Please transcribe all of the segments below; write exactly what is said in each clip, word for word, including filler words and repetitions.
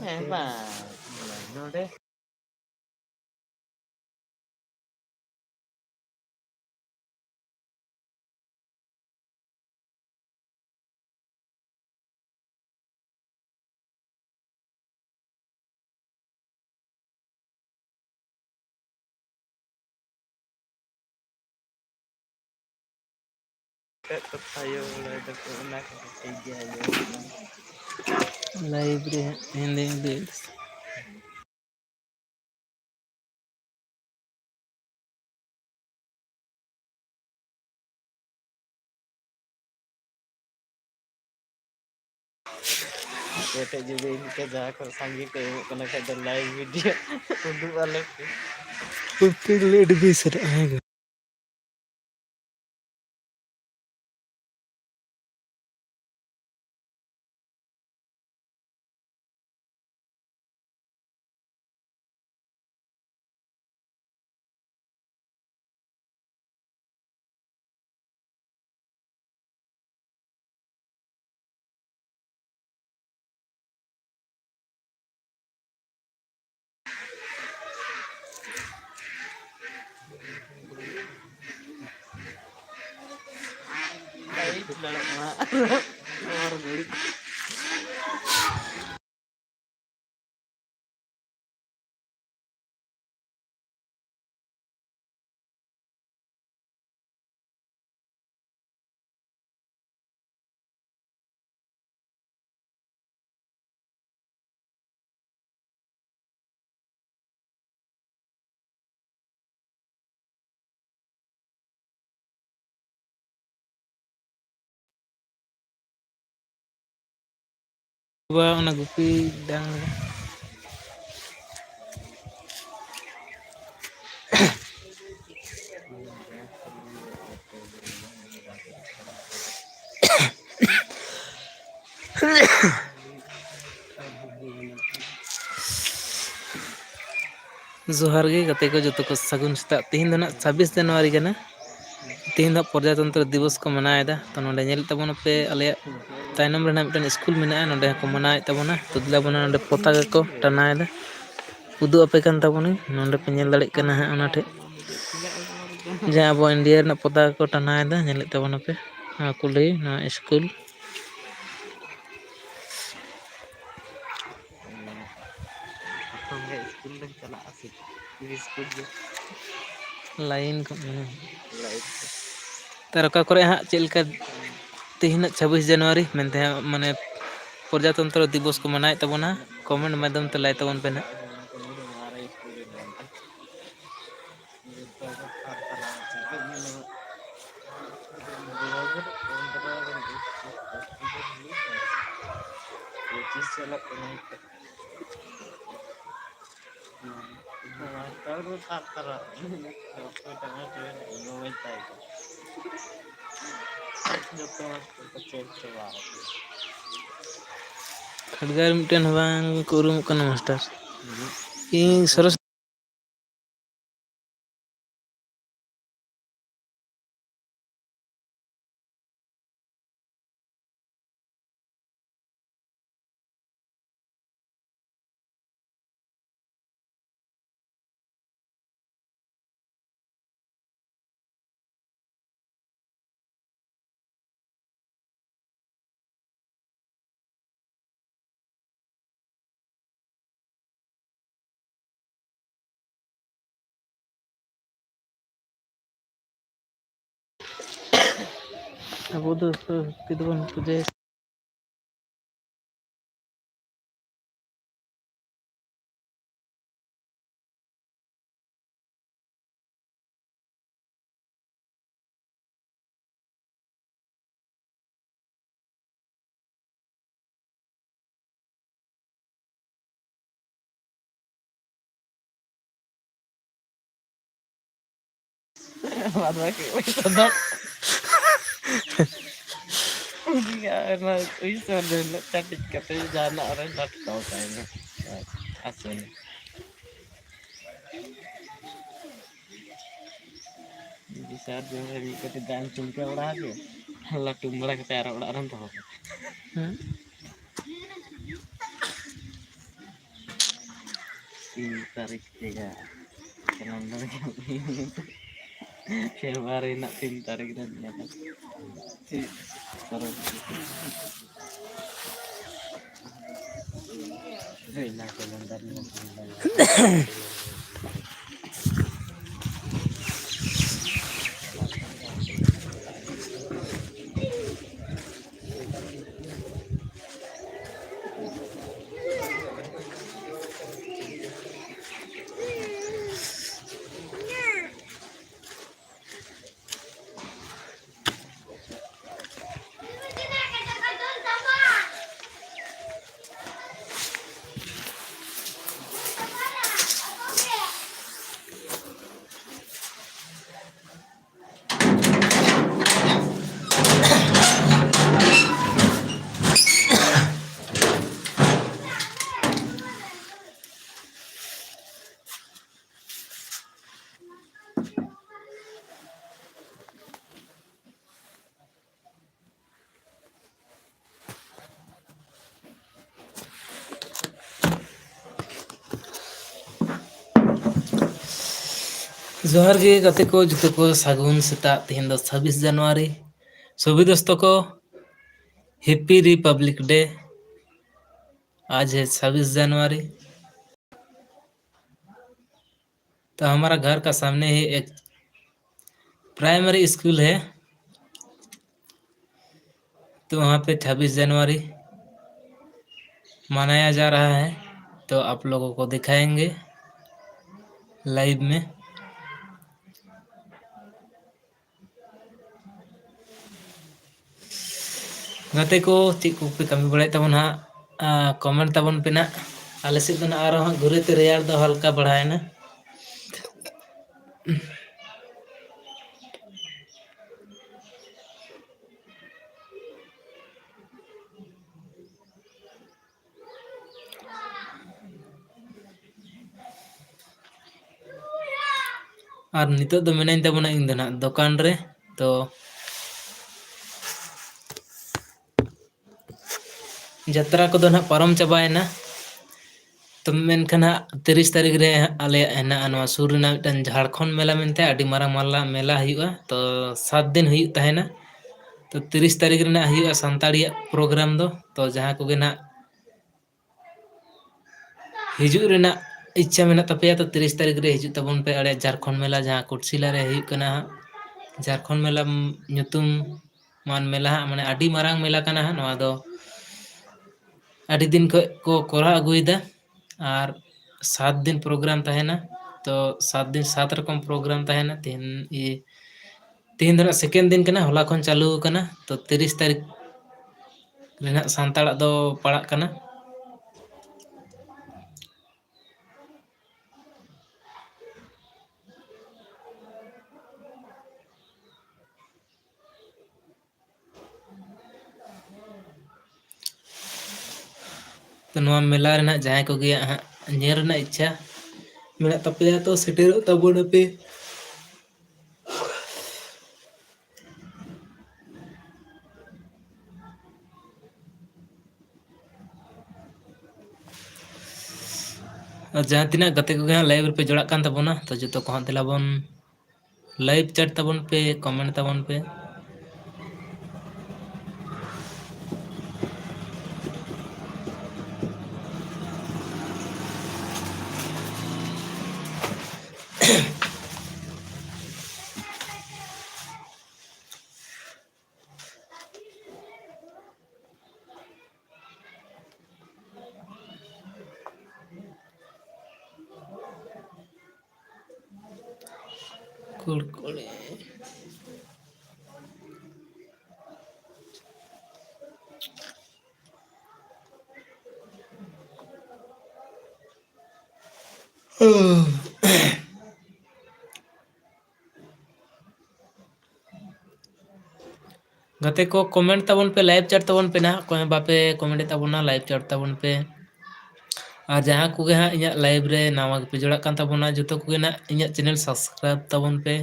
ᱦᱮᱸ, ᱵᱟᱝ, ᱱᱚᱰᱮ᱾ ᱪᱮᱫ ᱠᱟᱛᱷᱟ ᱟᱭᱳ ᱵᱟᱲᱟᱭ ᱫᱟᱠᱚ, ᱚᱱᱟ ᱠᱚᱫᱚ ᱴᱷᱤᱠ ᱜᱮᱭᱟ, ᱟᱭᱳ᱾ ᱞᱟᱭᱤᱵᱷ ᱨᱮ ᱦᱟᱸᱜ ᱛᱮᱦᱮᱧ ᱫᱚᱧ ᱩᱫᱩᱜ ᱮᱫᱟ᱾ ᱟᱯᱮ ᱴᱷᱮᱡ ᱡᱩᱫᱤ ᱤᱱᱠᱟᱹ ᱡᱟᱦᱟᱸ ᱠᱚ ᱥᱟᱸᱜᱮ ᱠᱚ ᱮᱢᱚᱜ ᱠᱟᱱᱟ ᱠᱷᱟᱡ ᱫᱚ live video ᱩᱫᱩᱜ ᱟᱞᱮ ᱯᱮ᱾ ᱩᱯᱤᱞ ᱟᱹᱰᱤ ᱵᱮᱥ ᱨᱮ ᱦᱮᱸ᱾ ᱵᱟ, ᱚᱱᱟ ᱜᱩᱯᱤ ᱰᱟᱝᱨᱟ᱾ ᱡᱚᱦᱟᱨ ᱜᱮ ᱜᱟᱛᱮ ᱠᱚ ᱡᱚᱛᱚ ᱠᱚ, ᱥᱟᱹᱜᱩᱱ ᱥᱮᱛᱟᱜ᱾ ᱛᱮᱦᱮᱧ ᱫᱚ ᱱᱟᱜ ᱪᱷᱟᱵᱵᱤᱥ ᱡᱟᱱᱩᱣᱟᱨᱤ ᱠᱟᱱᱟ᱾ ᱛᱮᱦᱮᱧ ᱫᱚ ᱯᱨᱚᱡᱟᱛᱚᱱᱛᱨᱚ ᱫᱤᱵᱚᱥ ᱠᱚ ᱢᱟᱱᱟᱣᱮᱫᱟ᱾ ᱛᱚ, ᱱᱚᱰᱮ ᱧᱮᱞᱮᱫ ᱛᱟᱵᱚᱱᱟᱯᱮ, ᱟᱞᱮᱭᱟᱜ ᱛᱟᱭᱱᱚᱢ ᱨᱮ ᱱᱟᱜ ᱢᱤᱫᱴᱮᱱ ᱥᱠᱩᱞ ᱢᱮᱱᱟᱜᱼᱟ, ᱱᱚᱰᱮ ᱦᱚᱸᱠᱚ ᱢᱟᱱᱟᱣᱮᱫ ᱛᱟᱵᱚᱱᱟ᱾ ᱛᱚ, ᱫᱮᱞᱟ ᱵᱚᱱᱟ, ᱱᱚᱰᱮ ᱯᱚᱛᱟᱠᱟ ᱠᱚ ᱴᱟᱱᱟᱣᱮᱫᱟ᱾ ᱩᱫᱩᱜ ᱟᱯᱮ ᱠᱟᱱ ᱛᱟᱵᱚᱱᱟᱹᱧ, ᱱᱚᱰᱮ ᱯᱮ ᱧᱮᱞ ᱫᱟᱲᱮᱭᱟᱜ ᱠᱟᱱᱟ ᱦᱟᱸᱜ, ᱚᱱᱟ ᱴᱷᱮᱡ ᱡᱟᱦᱟᱸ ᱟᱵᱚ ᱤᱱᱰᱤᱭᱟ ᱨᱮᱱᱟᱜ ᱯᱚᱛᱟᱠᱟ ᱠᱚ ᱴᱟᱱᱟᱣᱮᱫᱟ, ᱧᱮᱞᱮᱫ ᱛᱟᱵᱚᱱᱟᱯᱮ᱾ ᱱᱚᱣᱟ ᱠᱩᱞᱦᱤ, ᱱᱚᱣᱟ ᱥᱠᱩᱞ᱾ ᱯᱨᱚᱛᱷᱚᱢ ᱨᱮ ᱥᱠᱩᱞ ᱨᱮᱢ ᱪᱟᱞᱟᱜᱼᱟ ᱥᱮ ᱪᱮᱫ? ᱥᱠᱩᱞ ᱜᱮ᱾ ᱞᱟᱭᱤᱱ ᱠᱚ ᱢᱮᱱᱟ᱾ ᱞᱟᱭᱤᱱ ᱠᱚ᱾ ᱛᱟᱨ ᱚᱠᱟ ᱠᱚᱨᱮ ᱦᱟᱸᱜ ᱪᱮᱫ ᱞᱮᱠᱟ ᱛᱮᱦᱮᱧᱟᱜ ᱪᱷᱟᱵᱵᱤᱥ ᱡᱟᱱᱩᱣᱟᱨᱤ ᱢᱮᱱᱛᱮ ᱦᱟᱸᱜ, ᱢᱟᱱᱮ, ᱯᱨᱚᱡᱟᱛᱚᱱᱛᱨᱚ ᱫᱤᱵᱚᱥ ᱠᱚ ᱢᱟᱱᱟᱣᱮᱫ ᱛᱟᱵᱚᱱᱟ, ᱠᱚᱢᱮᱱᱴ ᱢᱟᱫᱽᱫᱷᱚᱢ ᱛᱮ ᱞᱟᱹᱭ ᱛᱟᱵᱚᱱ ᱯᱮ ᱱᱟᱦᱟᱜ᱾ ᱯᱚᱸᱪᱤᱥ ᱪᱟᱞᱟᱜ ᱠᱟᱱᱟ᱾ ᱢᱟᱥᱴᱟᱨ ᱫᱚ ᱛᱟᱨ ᱛᱟᱨᱟ᱾ ᱚᱠᱚᱭ ᱴᱟᱜ ᱢᱟᱥᱴᱟᱨ ᱮᱢ ᱢᱮᱛᱟᱭ ᱠᱟᱱᱟ? ᱡᱚᱛᱚ ᱢᱟᱥᱴᱟᱨ ᱠᱚ ᱪᱮᱧᱡᱽ ᱪᱟᱵᱟ ᱟᱠᱟᱱᱟ᱾ ᱠᱷᱟᱰᱜᱟᱨ ᱢᱤᱫᱴᱮᱱ ᱦᱚᱸ ᱵᱟᱝ ᱠᱚ ᱩᱨᱩᱢᱚᱜ ᱠᱟᱱᱟ ᱢᱟᱥᱴᱟᱨ᱾ ᱤᱧ ᱥᱚᱨᱚᱥ ᱟᱵᱚ ᱫᱚ ᱥᱚᱨᱚᱥᱚᱛᱤ ᱫᱚᱵᱚᱱ ᱯᱩᱡᱟᱹᱭᱟ᱾ ᱵᱟᱫ ᱵᱟᱹᱠᱤ ᱯᱚᱭᱥᱟ ᱫᱚ᱾ ᱩᱱᱤᱭᱟᱜ ᱚᱱᱟ ᱩᱭᱦᱟᱹᱨ ᱫᱚ ᱦᱤᱞᱳᱜ ᱪᱟᱹᱴᱤᱡ ᱠᱟᱛᱮ ᱡᱟᱦᱟᱱᱟᱜ ᱨᱮ ᱞᱟᱴᱠᱟᱣ ᱠᱟᱭ ᱢᱮ᱾ ᱟᱥᱮ᱾ ᱵᱤᱥᱟᱞ ᱡᱳᱨ ᱨᱮ ᱢᱤᱫ ᱠᱟᱹᱴᱤᱡ ᱫᱟᱜ ᱮᱢ ᱪᱩᱢᱠᱟᱹ ᱵᱟᱲᱟ ᱟᱫᱮᱭᱟ, ᱞᱟᱹᱴᱩᱢ ᱵᱟᱲᱟ ᱠᱟᱛᱮ ᱟᱨᱚ ᱚᱲᱟᱜ ᱨᱮᱢ ᱫᱚᱦᱚ ᱠᱟᱭᱟ᱾ ᱦᱮᱸ? ᱛᱤᱱ ᱛᱟᱹᱨᱤᱠᱷ ᱛᱮᱭᱟ ᱠᱮᱞᱮᱱᱰᱟᱨ ᱜᱮ ᱯᱷᱮᱵᱽᱨᱩᱣᱟᱨᱤ ᱨᱮᱱᱟᱜ ᱛᱤᱱ ᱛᱟᱹᱨᱤᱠᱷ ᱨᱮ ᱧᱮᱞᱟ᱾ ᱪᱮᱫ ᱯᱚᱨᱚᱵᱽ? ᱦᱩᱭᱱᱟ ᱠᱮᱞᱮᱱᱰᱟᱨ ᱨᱮᱱᱟᱜ ᱛᱤᱱ ᱛᱟᱹᱨᱤᱠᱷ᱾ ᱡᱚᱦᱟᱨ ᱜᱮ ᱜᱟᱛᱮ ᱠᱚ, ᱡᱚᱛᱚ ᱠᱚ ᱥᱟᱹᱜᱩᱱ ᱥᱮᱛᱟᱜ᱾ ᱛᱮᱦᱮᱧ ᱫᱚ ᱪᱷᱟᱵᱵᱤᱥ ᱡᱟᱱᱩᱣᱟᱨᱤ᱾ ᱥᱚᱵᱷᱤ ᱫᱳᱥᱛᱚ ᱠᱚ, ᱦᱮᱯᱤ ᱨᱤᱯᱟᱵᱽᱞᱤᱠ ᱰᱮ᱾ आज है छब्बीस जनवरी। तो हमारा घर का सामने ही एक प्राइमरी स्कूल है, तो वहाँ पे छब्बीस जनवरी मनाया जा रहा है, तो आप लोगों को दिखाएंगे लाइव में। ᱜᱟᱛᱮ ᱠᱚ, ᱪᱮᱫ ᱠᱚᱯᱮ ᱠᱟᱹᱢᱤ ᱵᱟᱲᱟᱭᱮᱫ ᱛᱟᱵᱚᱱᱟ ᱦᱟᱸᱜ? ᱟ, ᱠᱚᱢᱮᱱᱴ ᱛᱟᱵᱚᱱ ᱯᱮ ᱱᱟᱜ᱾ ᱟᱞᱮ ᱥᱮᱫ ᱫᱚ ᱱᱟᱜ ᱟᱨᱚ ᱦᱟᱸᱜ ᱜᱷᱩᱨᱟᱹ ᱛᱮ ᱨᱮᱭᱟᱲ ᱫᱚ ᱦᱟᱞᱠᱟ ᱵᱟᱲᱟᱭᱮᱱᱟ᱾ ᱟᱨ ᱱᱤᱛᱚᱜ ᱫᱚ ᱢᱮᱱᱟᱹᱧ ᱛᱟᱵᱚᱱᱟ ᱤᱧ ᱫᱚ ᱱᱟᱦᱟᱜ ᱫᱚᱠᱟᱱ ᱨᱮ᱾ ᱛᱚ, ᱡᱟᱛᱨᱟ ᱠᱚᱫᱚ ᱱᱟᱦᱟᱜ ᱯᱟᱨᱚᱢ ᱪᱟᱵᱟᱭᱮᱱᱟ᱾ ᱛᱚ, ᱢᱮᱱᱠᱷᱟᱱ ᱦᱟᱸᱜ ᱛᱤᱨᱤᱥ ᱛᱟᱹᱨᱤᱠᱷ ᱨᱮ ᱟᱞᱮᱭᱟᱜ ᱦᱮᱱᱟᱜᱼᱟ ᱱᱚᱣᱟ ᱥᱩᱨ ᱨᱮᱱᱟᱜ ᱢᱤᱫᱴᱟᱝ ᱡᱷᱟᱲᱠᱷᱚᱸᱰ ᱢᱮᱞᱟ ᱢᱮᱱᱛᱮ, ᱟᱹᱰᱤ ᱢᱟᱨᱟᱝ ᱢᱟᱞᱟ ᱢᱮᱞᱟ ᱦᱩᱭᱩᱜᱼᱟ᱾ ᱛᱚ, ᱥᱟᱛ ᱫᱤᱱ ᱦᱩᱭᱩᱜ ᱛᱟᱦᱮᱱᱟ᱾ ᱛᱚ, ᱛᱤᱨᱤᱥ ᱛᱟᱹᱨᱤᱠᱷ ᱨᱮᱱᱟᱜ ᱦᱩᱭᱩᱜᱼᱟ ᱥᱟᱱᱛᱟᱲᱤᱭᱟᱜ program ᱫᱚ᱾ ᱛᱚ, ᱡᱟᱦᱟᱸ ᱠᱚᱜᱮ ᱱᱟᱦᱟᱜ ᱦᱤᱡᱩᱜ ᱨᱮᱱᱟᱜ ᱤᱪᱪᱷᱟ ᱢᱮᱱᱟᱜ ᱛᱟᱯᱮᱭᱟ, ᱛᱚ ᱛᱤᱨᱤᱥ ᱛᱟᱹᱨᱤᱠᱷ ᱨᱮ ᱦᱤᱡᱩᱜ ᱛᱟᱵᱚᱱ ᱯᱮ ᱟᱞᱮᱭᱟᱜ ᱡᱷᱟᱲᱠᱷᱚᱸᱰ ᱢᱮᱞᱟ, ᱡᱟᱦᱟᱸ ᱠᱳᱴᱥᱤᱞᱟ ᱨᱮ ᱦᱩᱭᱩᱜ ᱠᱟᱱᱟ ᱦᱟᱸᱜ᱾ ᱡᱷᱟᱨᱠᱷᱚᱸᱰ ᱢᱮᱞᱟ ᱧᱩᱛᱩᱢᱟᱱ ᱢᱮᱞᱟ ᱦᱟᱸᱜ, ᱢᱟᱱᱮ ᱟᱹᱰᱤ ᱢᱟᱨᱟᱝ ᱢᱮᱞᱟ ᱠᱟᱱᱟ ᱦᱟᱸᱜ᱾ ᱱᱚᱣᱟ ᱫᱚ ᱟᱹᱰᱤ ᱫᱤᱱ ᱠᱷᱚᱡ ᱠᱚ ᱠᱚᱨᱟᱣ ᱟᱹᱜᱩᱭᱮᱫᱟ᱾ ᱟᱨ ᱥᱟᱛ ᱫᱤᱱ program ᱛᱟᱦᱮᱱᱟ᱾ ᱛᱚ ᱥᱟᱛ ᱫᱤᱱ ᱥᱟᱛ ᱨᱚᱠᱚᱢ program ᱛᱟᱦᱮᱱᱟ᱾ ᱛᱮᱦᱮᱧ ᱤᱭᱟᱹ ᱛᱮᱦᱮᱧ ᱫᱚ ᱱᱟᱜ second ᱫᱤᱱ ᱠᱟᱱᱟ, ᱦᱚᱞᱟ ᱠᱷᱚᱱ ᱪᱟᱹᱞᱩ ᱟᱠᱟᱱᱟ᱾ ᱛᱚ ᱛᱤᱨᱤᱥ ᱛᱟᱹᱨᱤᱠᱷ ᱨᱮᱱᱟᱜ ᱥᱟᱱᱛᱟᱲᱟᱜ ᱫᱚ ᱯᱟᱲᱟᱜ ᱠᱟᱱᱟ᱾ ᱛᱚ ᱱᱚᱣᱟ ᱢᱮᱞᱟ ᱨᱮᱱᱟᱜ ᱡᱟᱦᱟᱸᱭ ᱠᱚᱜᱮ ᱦᱟᱸᱜ ᱧᱮᱞ ᱨᱮᱱᱟᱜ ᱤᱪᱪᱷᱟ ᱢᱮᱱᱟᱜ ᱛᱟᱯᱮᱭᱟ, ᱛᱚ ᱥᱮᱴᱮᱨᱚᱜ ᱛᱟᱵᱚᱱᱟᱯᱮ᱾ ᱟᱨ ᱡᱟᱦᱟᱸ ᱛᱤᱱᱟᱹᱜ ᱜᱟᱛᱮ ᱠᱚᱜᱮ ᱦᱟᱸᱜ live ᱨᱮᱯᱮ ᱡᱚᱲᱟᱜ ᱠᱟᱱ ᱛᱟᱵᱚᱱᱟ, ᱛᱚ ᱡᱚᱛᱚ ᱠᱚ ᱦᱟᱸᱜ ᱫᱮᱞᱟ ᱵᱚᱱ live chat ᱛᱟᱵᱚᱱ ᱯᱮ, comment ᱛᱟᱵᱚᱱ ᱯᱮ᱾ ᱠᱩᱲᱠᱩᱲᱤ᱾ ᱜᱟᱛᱮ ᱠᱚ, comment ᱛᱟᱵᱚᱱ ᱯᱮ, live chat ᱛᱟᱵᱚᱱ ᱯᱮ ᱱᱟᱦᱟᱜ᱾ ᱚᱠᱚᱭ ᱦᱚᱸ ᱵᱟᱯᱮ comment ᱮᱫ ᱛᱟᱵᱚᱱᱟ, live chat ᱛᱟᱵᱚᱱ ᱯᱮ᱾ ᱟᱨ ᱡᱟᱦᱟᱸ ᱠᱚᱜᱮ ᱦᱟᱸᱜ ᱤᱧᱟᱹᱜ live ᱨᱮ ᱱᱟᱣᱟ ᱜᱮᱯᱮ ᱡᱚᱲᱟᱜ ᱠᱟᱱ ᱛᱟᱵᱚᱱᱟ, ᱡᱚᱛᱚ ᱠᱚᱜᱮ ᱱᱟᱜ ᱤᱧᱟᱹᱜ channel subscribe ᱛᱟᱵᱚᱱ ᱯᱮ᱾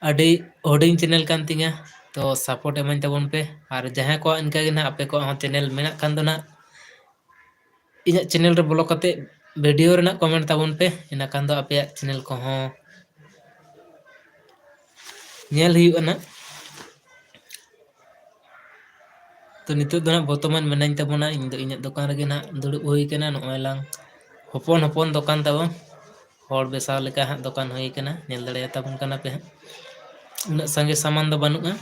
ᱟᱹᱰᱤ ᱦᱩᱰᱤᱧ channel ᱠᱟᱱ ᱛᱤᱧᱟᱹ, ᱛᱚ support ᱮᱢᱟᱹᱧ ᱛᱟᱵᱚᱱ ᱯᱮ᱾ ᱟᱨ ᱡᱟᱦᱟᱸᱭ ᱠᱚᱣᱟᱜ ᱤᱱᱠᱟᱹ ᱜᱮ ᱱᱟᱜ ᱟᱯᱮ ᱠᱚᱣᱟᱜ ᱦᱚᱸ channel ᱢᱮᱱᱟᱜ ᱠᱷᱟᱱ ᱫᱚ ᱱᱟᱜ ᱤᱧᱟᱹᱜ channel ᱨᱮ ᱵᱚᱞᱚ ᱠᱟᱛᱮ video ᱨᱮᱱᱟᱜ comment ᱛᱟᱵᱚᱱ ᱯᱮ, ᱤᱱᱟᱹ ᱠᱷᱟᱱ ᱫᱚ ᱟᱯᱮᱭᱟᱜ channel ᱠᱚᱦᱚᱸ ᱧᱮᱞ ᱦᱩᱭᱩᱜᱼᱟ ᱱᱟᱜ᱾ ᱛᱚ ᱱᱤᱛᱚᱜ ᱫᱚ ᱱᱟᱜ ᱵᱚᱨᱛᱚᱢᱟᱱ ᱢᱮᱱᱟᱹᱧ ᱛᱟᱵᱚᱱᱟ, ᱤᱧ ᱫᱚ ᱤᱧᱟᱹᱜ ᱫᱚᱠᱟᱱ ᱨᱮᱜᱮ ᱱᱟᱜ ᱫᱩᱲᱩᱵ ᱦᱩᱭ ᱠᱟᱱᱟ᱾ ᱱᱚᱜᱼᱚᱭ ᱞᱟᱝ ᱦᱚᱯᱚᱱ ᱦᱚᱯᱚᱱ ᱫᱚᱠᱟᱱ ᱛᱟᱵᱚᱱ, ᱦᱚᱲ ᱵᱮᱥᱟᱣ ᱞᱮᱠᱟ ᱦᱟᱸᱜ ᱫᱚᱠᱟᱱ ᱦᱩᱭ ᱠᱟᱱᱟ, ᱧᱮᱞ ᱫᱟᱲᱮᱭᱟᱛᱟᱵᱚᱱ ᱠᱟᱱᱟ ᱯᱮ ᱦᱟᱸᱜ᱾ ᱩᱱᱟᱹᱜ ᱥᱟᱸᱜᱮ ᱥᱟᱢᱟᱱ ᱫᱚ ᱵᱟᱹᱱᱩᱜᱼᱟ᱾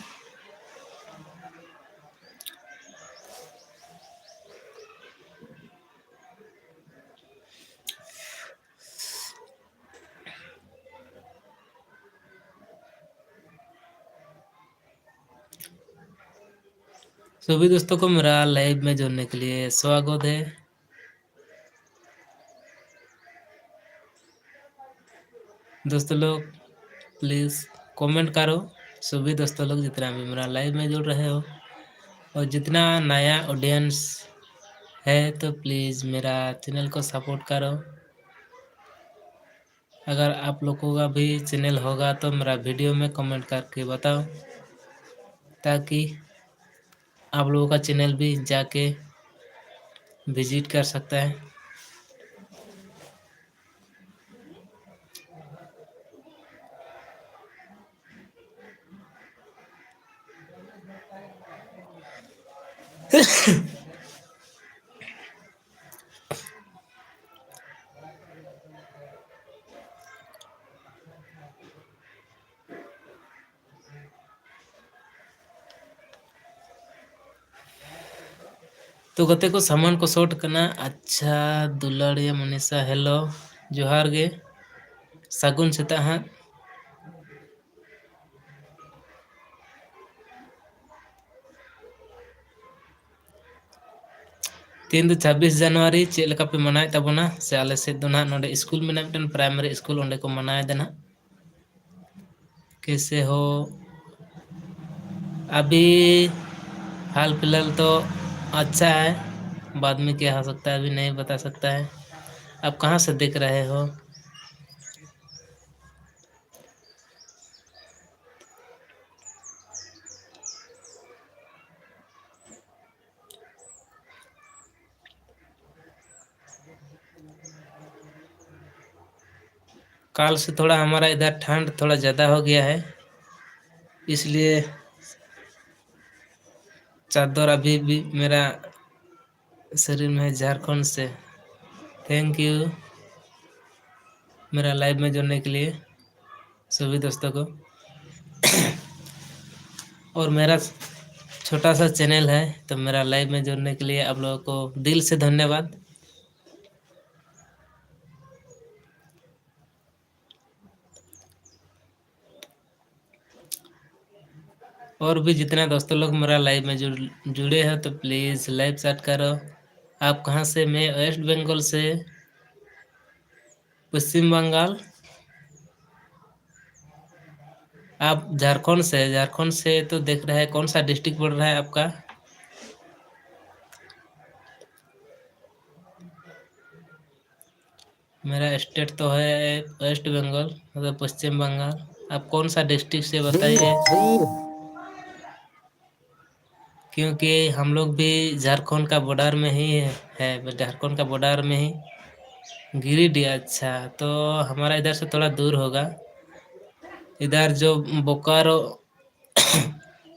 सभी दोस्तों को मेरा लाइव में जुड़ने के लिए स्वागत है। दोस्तों लोग, प्लीज कमेंट करो, सभी दोस्तों लोग जितना भी मेरा लाइव में जुड़ रहे हो, और जितना नया ऑडियंस है तो प्लीज मेरा चैनल को सपोर्ट करो। अगर आप लोगों का भी चैनल होगा तो मेरा वीडियो में कमेंट करके बताओ, ताकि आप लोगों का चैनल भी जाके विजिट कर सकता है। ᱛᱚ ᱜᱟᱛᱮ ᱠᱚ, ᱥᱟᱢᱟᱱ ᱠᱚ ᱥᱚᱨᱴ ᱠᱟᱱᱟ᱾ ᱟᱪᱪᱷᱟ, ᱫᱩᱞᱟᱹᱲᱤᱭᱟᱹ ᱢᱚᱱᱤᱥᱟ, ᱦᱮᱞᱳ, ᱡᱚᱦᱟᱨ ᱜᱮ, ᱥᱟᱹᱜᱩᱱ ᱥᱮᱛᱟᱜ ᱦᱟᱸᱜ᱾ ᱛᱮᱦᱮᱧ ᱫᱚ ᱪᱷᱟᱵᱵᱤᱥ ᱡᱟᱱᱩᱣᱟᱨᱤ, ᱪᱮᱫ ᱞᱮᱠᱟ ᱯᱮ ᱢᱟᱱᱟᱣᱮᱫ ᱛᱟᱵᱚᱱᱟ? ᱥᱮ ᱟᱞᱮ ᱥᱮᱫ ᱫᱚ ᱱᱟᱦᱟᱜ ᱱᱚᱰᱮ ᱥᱠᱩᱞ ᱢᱮᱱᱟᱜᱼᱟ, ᱢᱤᱫᱴᱮᱱ ᱯᱨᱟᱭᱢᱟᱨᱤ ᱥᱠᱩᱞ, ᱚᱸᱰᱮ ᱠᱚ ᱢᱟᱱᱟᱣᱮᱫᱟ ᱱᱟᱦᱟᱜ᱾ कैसे हो? अभी हाल फिलहाल तो अच्छा है। बाद में क्या हो सकता है, अभी नहीं बता सकता है। आप कहाँ से देख रहे हो? काल से थोड़ा हमारा इधर ठंड थोड़ा ज़्यादा हो गया है, इसलिए चादर अभी भी मेरा शरीर में है। झारखंड से थैंक यू मेरा लाइव में जुड़ने के लिए सभी दोस्तों को। और मेरा छोटा सा चैनल है, तो मेरा लाइव में जुड़ने के लिए आप लोगों को दिल से धन्यवाद। और भी जितने दोस्तों लोग मेरा लाइव में जुड़ जुड़े हैं, तो प्लीज़ लाइव चैट करो। आप कहाँ से? मैं वेस्ट बंगाल से। पश्चिम बंगाल। आप झारखंड से? झारखंड से तो देख रहे हैं। कौन सा डिस्ट्रिक्ट पड़ रहा है आपका? मेरा स्टेट तो है वेस्ट बंगाल, मतलब पश्चिम बंगाल। आप कौन सा डिस्ट्रिक्ट से बताइए, क्योंकि हम लोग भी झारखंड का बॉर्डर में ही है, झारखंड का बॉर्डर में ही गिरिडीह। अच्छा, तो हमारा इधर से थोड़ा दूर होगा। इधर जो बोकारो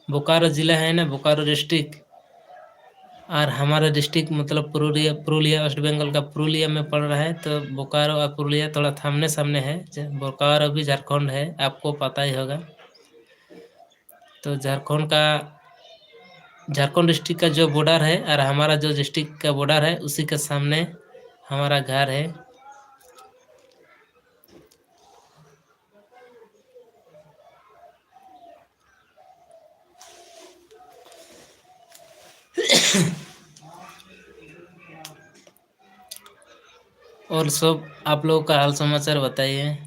बोकारो ज़िला है ना, बोकारो डिस्ट्रिक्ट, और हमारा डिस्ट्रिक्ट मतलब पुरुलिया, पुरुलिया वेस्ट बंगाल का पुरुलिया में पड़ रहा है, तो बोकारो और पुरुलिया थोड़ा सामने सामने है। बोकारो भी झारखंड है, आपको पता ही होगा। तो झारखंड का झारखंड डिस्ट्रिक्ट का जो बॉर्डर है और हमारा जो डिस्ट्रिक्ट का बॉर्डर है, उसी के सामने हमारा घर है। और सब आप लोगों का हाल समाचार बताइए।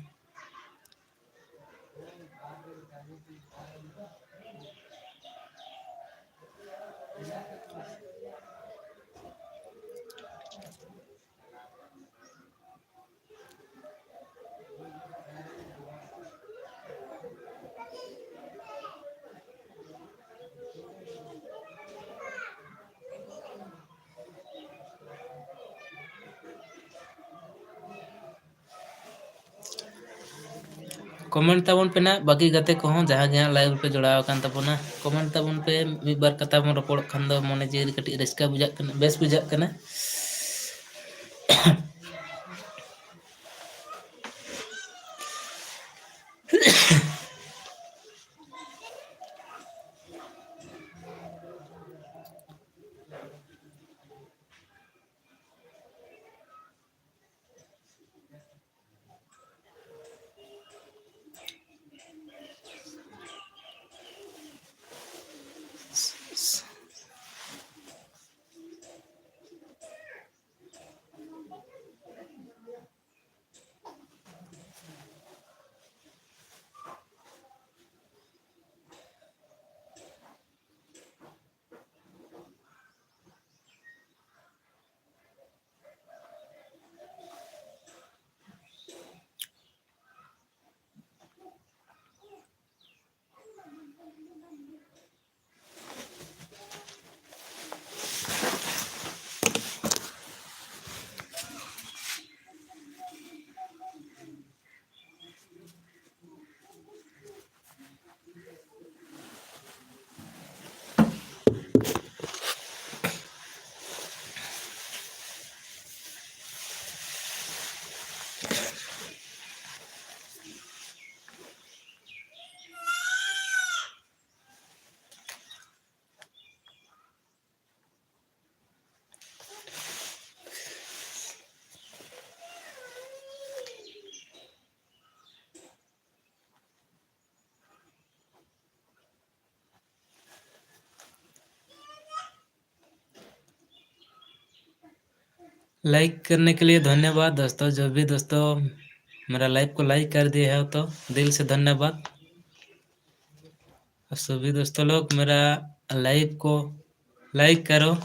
ᱠᱚᱢᱮᱱᱴ ᱛᱟᱵᱚᱱ ᱯᱮ ᱱᱟᱜ, ᱵᱟᱹᱠᱤ ᱜᱟᱛᱮ ᱠᱚᱦᱚᱸ ᱡᱟᱦᱟᱸ ᱜᱮ ᱦᱟᱸᱜ ᱞᱟᱭᱤᱵᱷ ᱨᱮᱯᱮ ᱡᱚᱲᱟᱣ ᱟᱠᱟᱱ ᱛᱟᱵᱚᱱᱟ, ᱠᱚᱢᱮᱱᱴ ᱛᱟᱵᱚᱱ ᱯᱮ᱾ ᱢᱤᱫ ᱵᱟᱨ ᱠᱟᱛᱷᱟ ᱵᱚᱱ ᱨᱚᱯᱚᱲᱚᱜ ᱠᱷᱟᱱ ᱫᱚ ᱢᱚᱱᱮ ᱡᱤᱣᱤ ᱨᱮ ᱠᱟᱹᱴᱤᱡ ᱨᱟᱹᱥᱠᱟᱹ ᱵᱩᱡᱷᱟᱹᱜ ᱠᱟᱱᱟ, ᱵᱮᱥ ᱵᱩᱡᱷᱟᱹᱜ ᱠᱟᱱᱟ᱾ लाइक करने के लिए धन्यवाद दोस्तों। जो भी दोस्तों मेरा लाइव को लाइक कर दिए हो तो दिल से धन्यवाद। और सभी दोस्तों लोग मेरा लाइव को लाइक करो।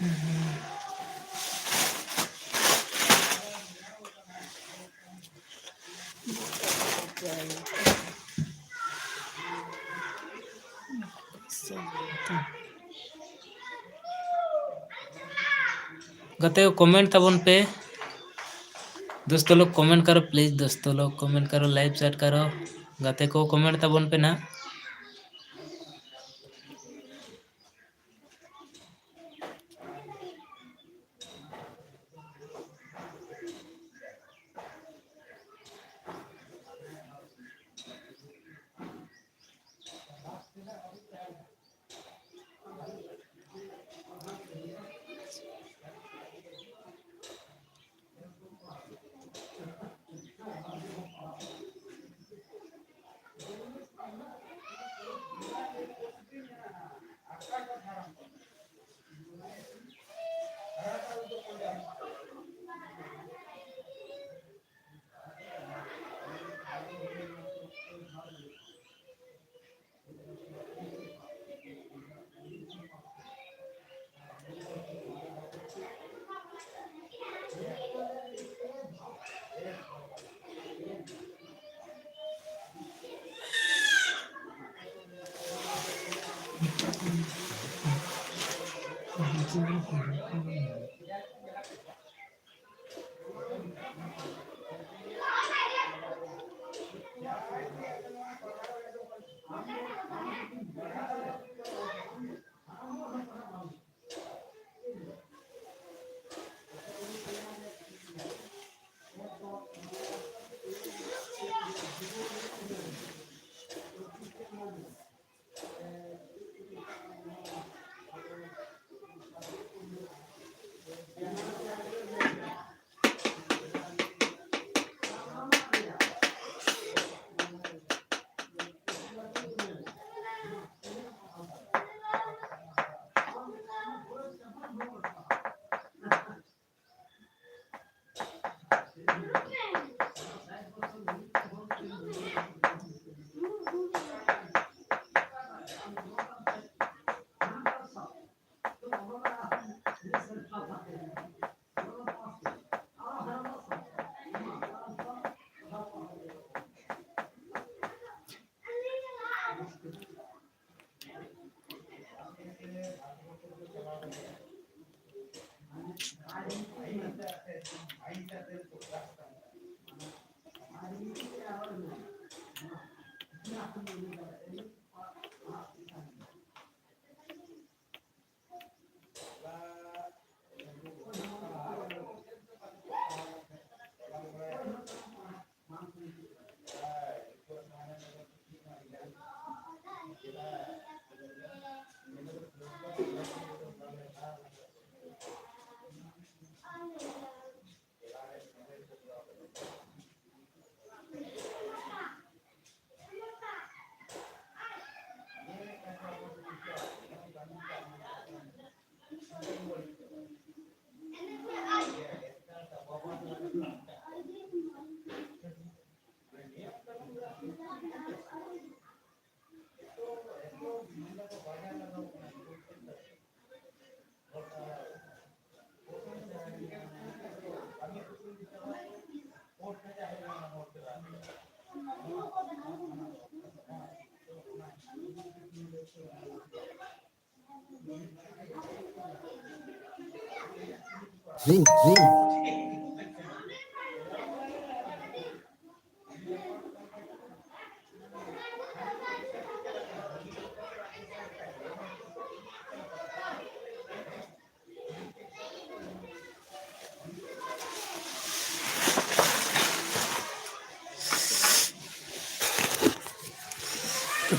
ᱜᱟᱛᱮ ᱠᱚ, comment ᱛᱟᱵᱚᱱ ᱯᱮ᱾ दोस्तों लोग comment करो please, दोस्तों लोग comment करो, live chat करो। ᱜᱟᱛᱮ ᱠᱚ, comment ᱛᱟᱵᱚᱱ ᱯᱮ ᱱᱟᱦᱟᱜ।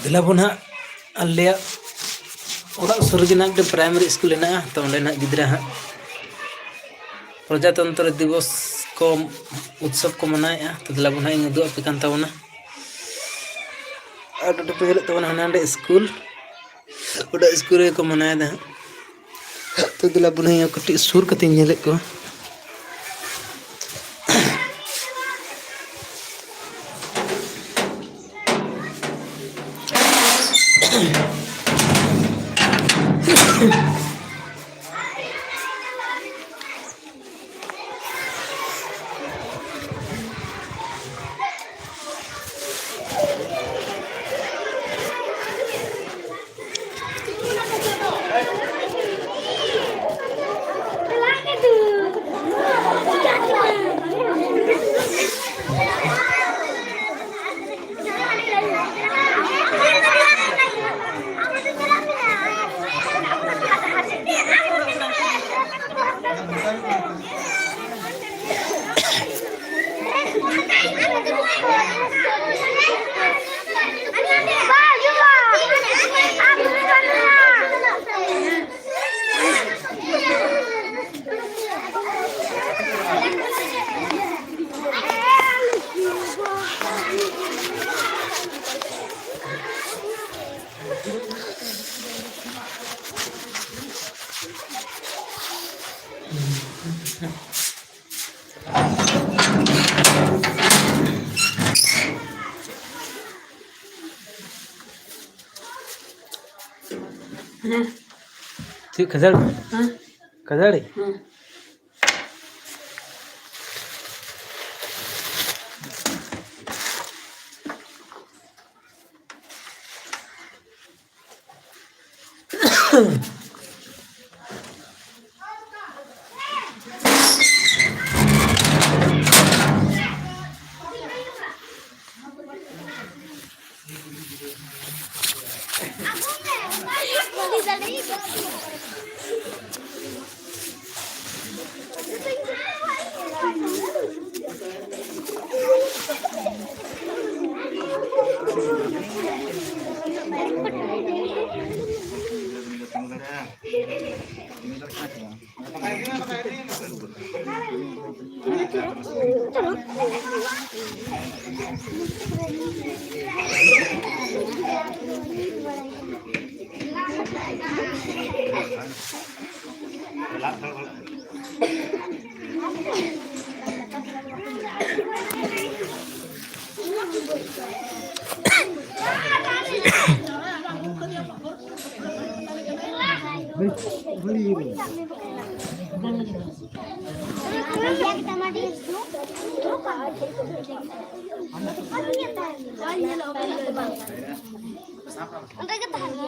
ᱫᱮᱞᱟ ᱵᱚᱱ ᱦᱟᱸᱜ, ᱟᱞᱮᱭᱟᱜ ᱚᱲᱟᱜ ᱥᱩᱨ ᱨᱮᱜᱮ ᱱᱟᱜ ᱢᱤᱫᱴᱮᱱ primary school ᱦᱮᱱᱟᱜᱼᱟ᱾ ᱛᱚ ᱚᱸᱰᱮ ᱱᱟᱜ ᱜᱤᱫᱽᱨᱟᱹ ᱦᱟᱸᱜ ᱯᱨᱚᱡᱟᱛᱚᱱᱛᱨᱚ ᱫᱤᱵᱚᱥ ᱠᱚ ᱩᱛᱥᱚᱵᱽ ᱠᱚ ᱢᱟᱱᱟᱣᱮᱫᱼᱟ᱾ ᱛᱚ ᱫᱮᱞᱟ ᱵᱚᱱ ᱦᱟᱸᱜ ᱤᱧ ᱩᱫᱩᱜ ᱟᱯᱮ ᱠᱟᱱ ᱛᱟᱵᱚᱱᱟ᱾ ᱟᱨ ᱱᱚᱰᱮ ᱯᱮ ᱧᱮᱞᱮᱫ ᱛᱟᱵᱚᱱᱟ ᱦᱟᱸᱰᱮ ᱱᱟᱸᱰᱮ school, ᱚᱸᱰᱮ school ᱨᱮᱜᱮ ᱠᱚ ᱢᱟᱱᱟᱣᱮᱫᱟ ᱦᱟᱸᱜ᱾ ᱛᱚ ᱫᱮᱞᱟ ᱵᱚᱱ ᱦᱟᱸᱜ ᱠᱟᱹᱴᱤᱡ ᱥᱩᱨ ᱠᱟᱛᱮᱧ ᱧᱮᱞᱮᱫ ᱠᱚᱣᱟ᱾ ᱪᱮᱫ ᱠᱷᱟᱹᱡᱟᱹᱲᱤ? ᱦᱮᱸ᱾ ᱠᱷᱟᱹᱡᱟᱹᱲᱤ? ᱦᱮᱸ᱾ ᱚᱸᱰᱮ ᱜᱮ ᱛᱟᱦᱮᱱ ᱢᱮ᱾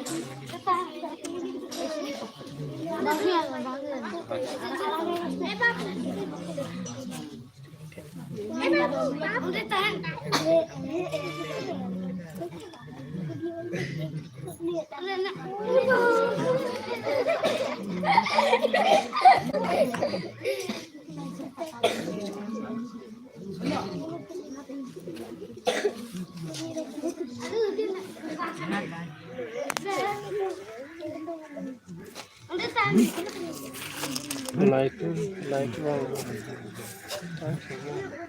ᱚᱸᱰᱮ ᱛᱟᱦᱮᱱ᱾ Light, light mau,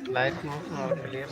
light mau, mau clear.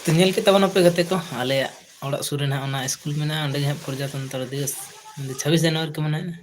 ᱛᱚ, ᱧᱮᱞ ᱠᱮᱫ ᱛᱟᱵᱚᱱᱟᱯᱮ ᱜᱟᱛᱮ ᱠᱚ, ᱟᱞᱮᱭᱟᱜ ᱚᱲᱟᱜ ᱥᱩᱨ ᱨᱮ ᱱᱟᱦᱟᱜ ᱚᱱᱟ ᱥᱠᱩᱞ ᱢᱮᱱᱟᱜᱼᱟ, ᱚᱸᱰᱮ ᱜᱮ ᱦᱟᱸᱜ ᱯᱨᱚᱡᱟᱛᱚᱱᱛᱨᱚ ᱫᱤᱵᱚᱥ ᱪᱷᱟᱵᱵᱤᱥ ᱡᱟᱱᱩᱣᱟᱨᱤ ᱠᱚ ᱢᱟᱱᱟᱣᱮᱫᱼᱟ᱾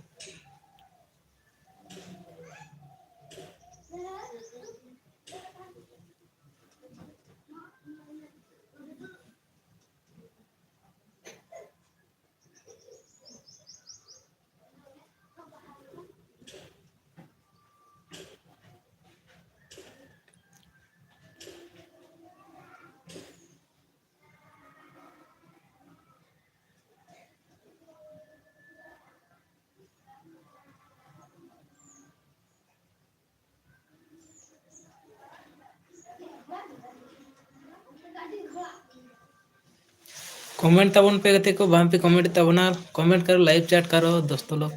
कमेंट ᱛᱟᱵᱚᱱ ᱯᱮ ᱜᱟᱛᱮ ᱠᱚ, ᱵᱟᱝ ᱯᱮ ᱠᱚᱢᱮᱱᱴ ᱛᱟᱵᱚᱱᱟ, ᱠᱚᱢᱮᱱᱴ ᱠᱟᱨᱚ, ᱞᱟᱭᱤᱵᱷ ᱪᱮᱴ ᱠᱟᱨᱚ ᱫᱚᱥᱛᱚ ᱞᱚᱜ,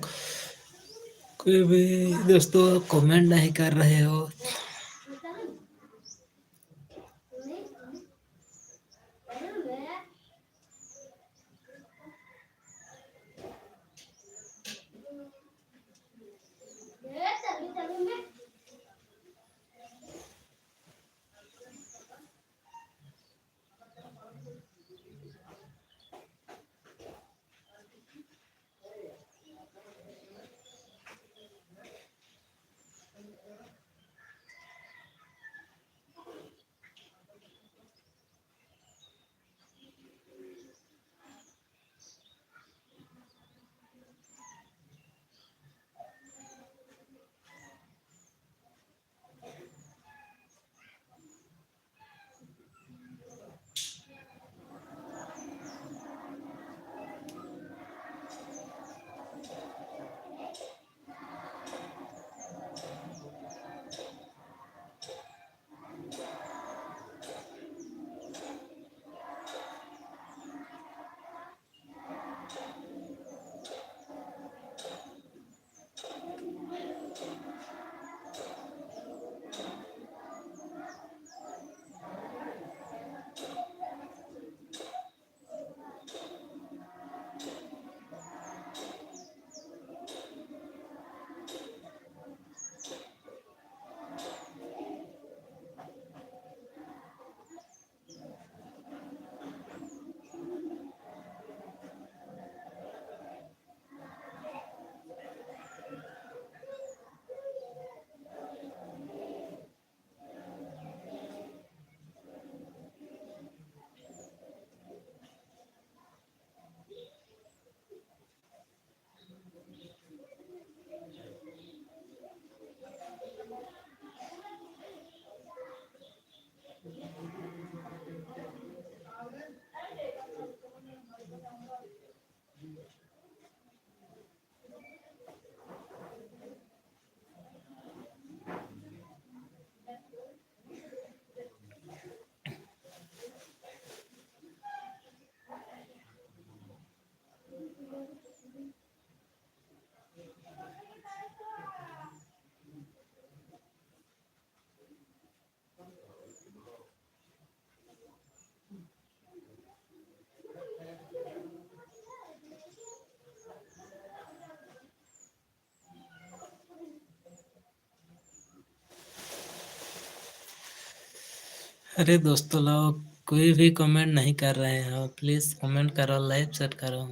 कोई भी दोस्तों कमेंट नहीं कर रहे हो। अरे दोस्तों लोग, कोई भी कमेंट नहीं कर रहे हो, प्लीज कमेंट करो, लाइव चैट करो।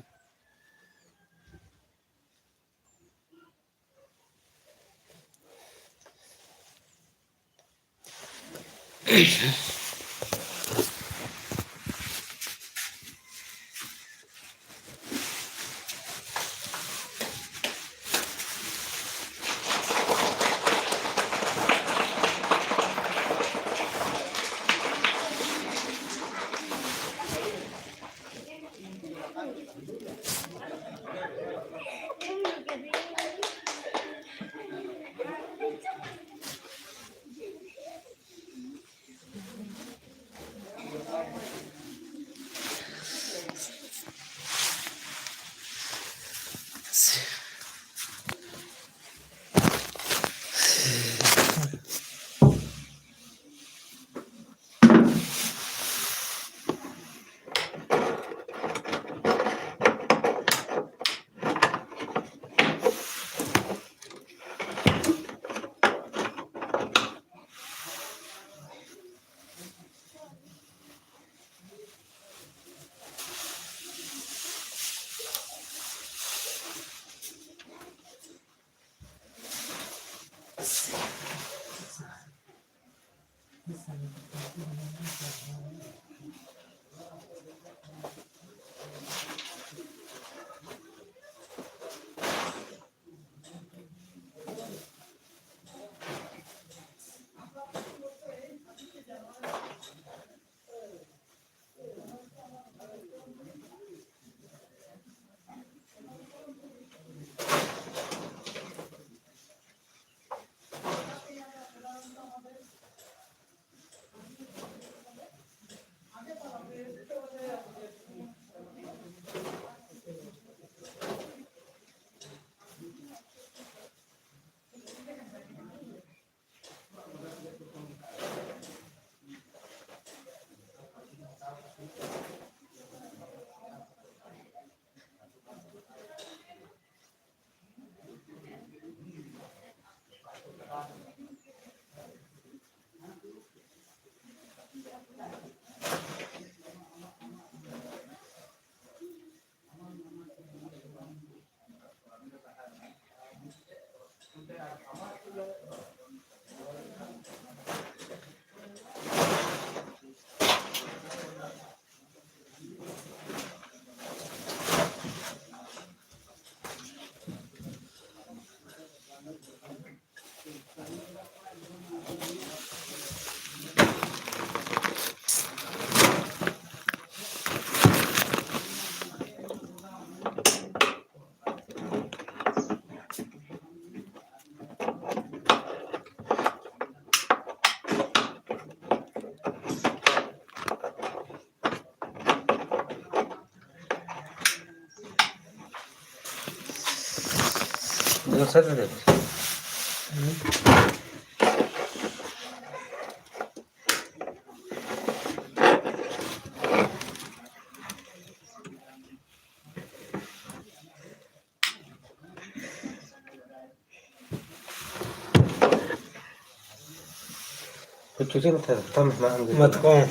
ᱢᱟᱛᱠᱚᱢ᱾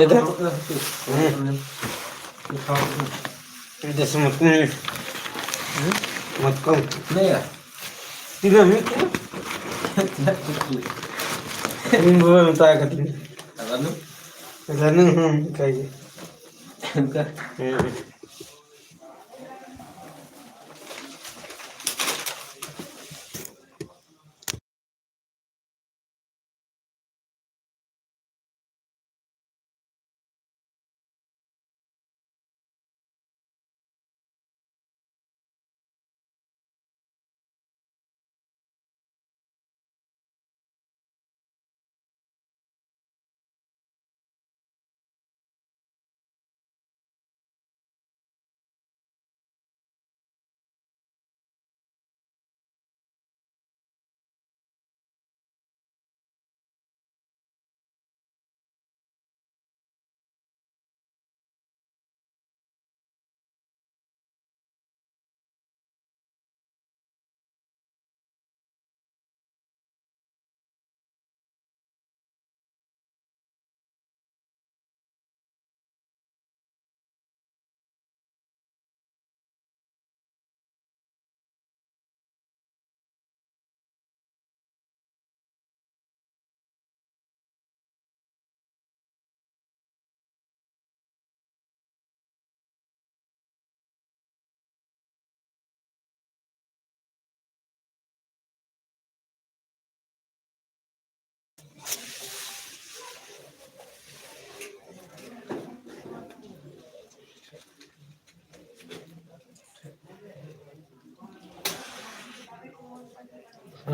ᱮᱫᱟ? ᱦᱮᱸ᱾ ᱮᱫᱟ ᱥᱮ ᱢᱟᱛᱠᱚᱢ? ᱢᱟᱛᱠᱚᱢ᱾ ᱛᱤᱱᱟᱹᱜ ᱢᱤᱫ ᱠᱤᱞᱳ? ᱤᱧ ᱵᱟᱵᱟᱭ ᱢᱮᱛᱟᱭ ᱠᱟᱹᱫᱤᱧᱟ᱾ ᱨᱟᱱᱩ ᱦᱚᱸ ᱚᱱᱠᱟ ᱜᱮ᱾ ᱦᱮᱸ᱾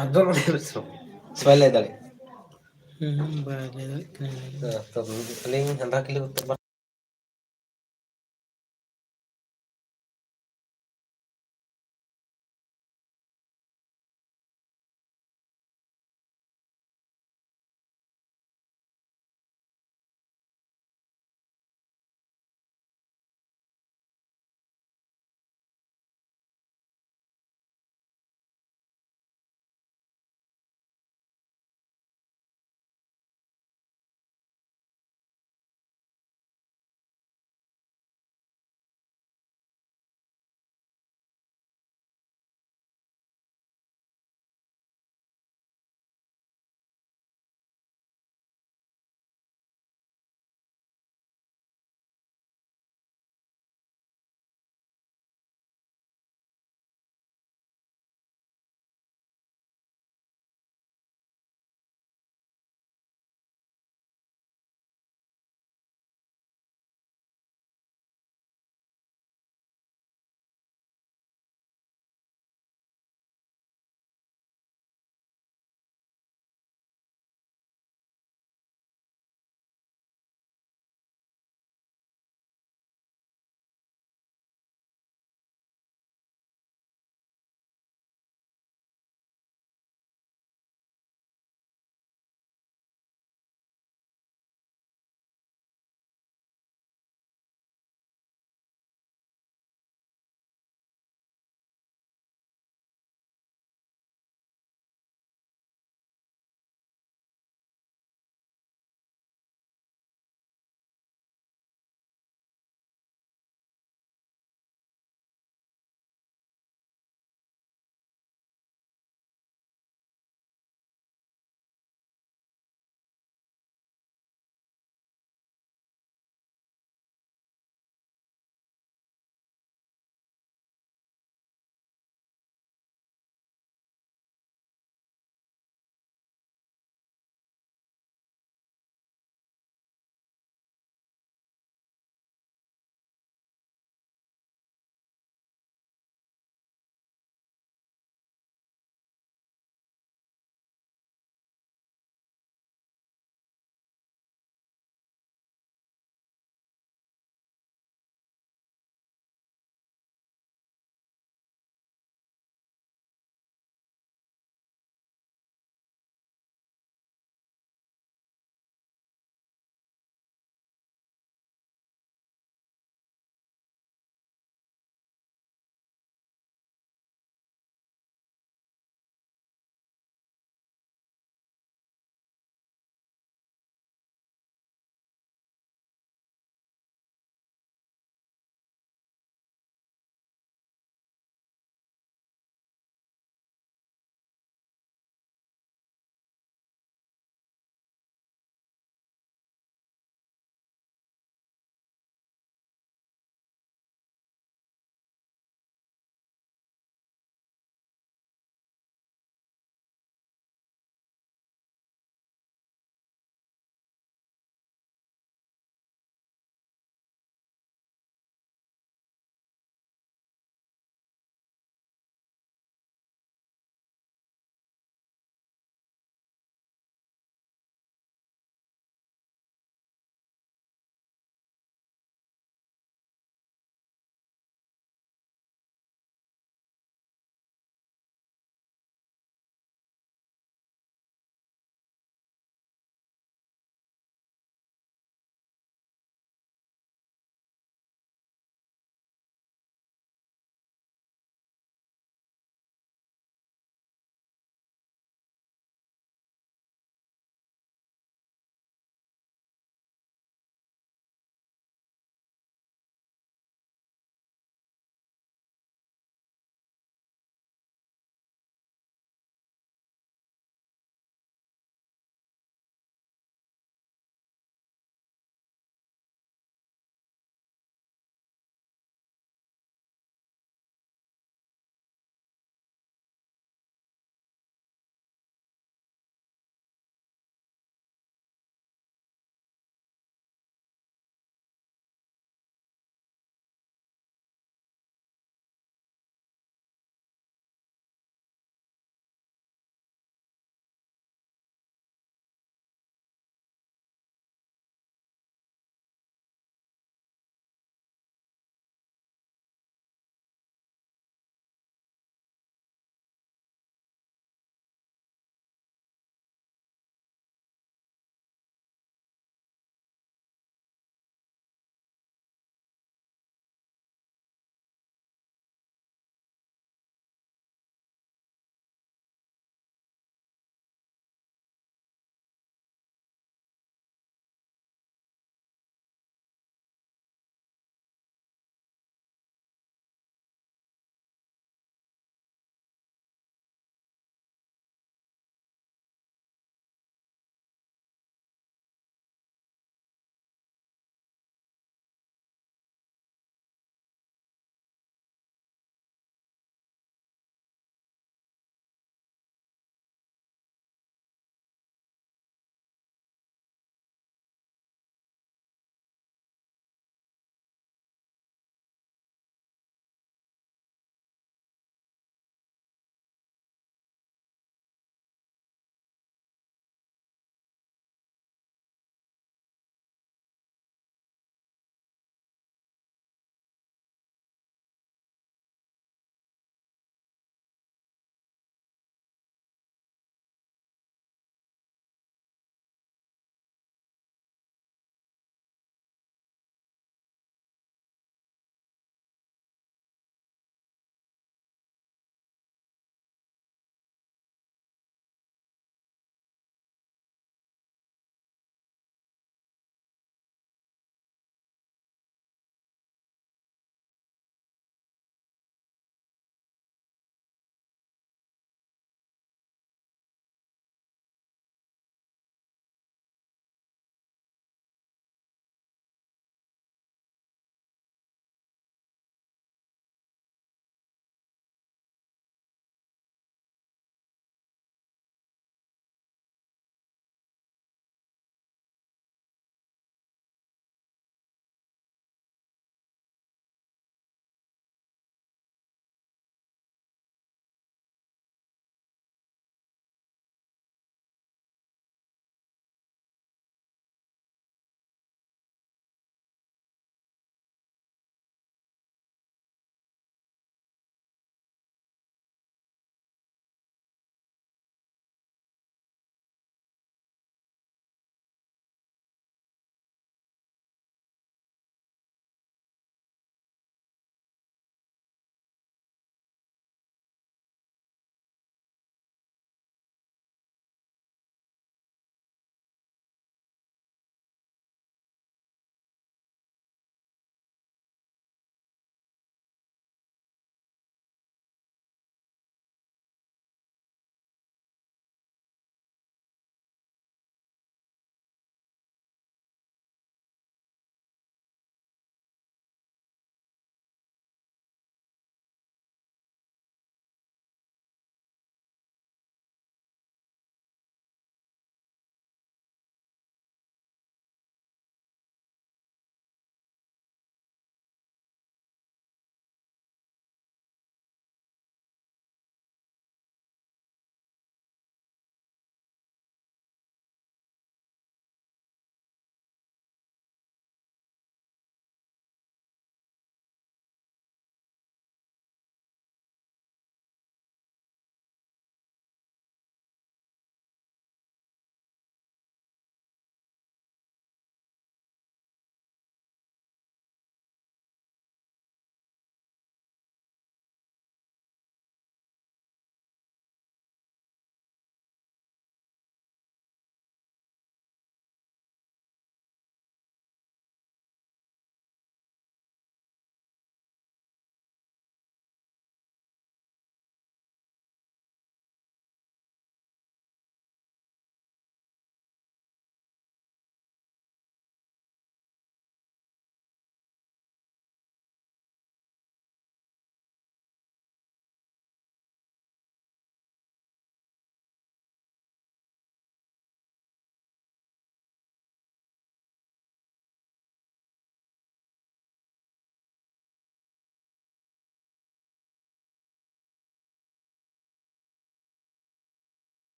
ᱟᱫᱚ ᱵᱟᱭ ᱞᱟᱹᱭ ᱫᱟᱲᱮᱭᱟᱜ᱾ ᱦᱩᱸ, ᱵᱟᱭ ᱞᱟᱹᱭ ᱫᱟᱲᱮᱭᱟᱜ ᱠᱟᱱᱟ᱾ ᱦᱮᱸ, ᱛᱚ ᱟᱹᱞᱤᱧ ᱦᱟᱸᱰᱟ ᱠᱷᱟᱹᱞᱤ ᱩᱛᱟᱹᱨ ᱵᱟᱲᱟ᱾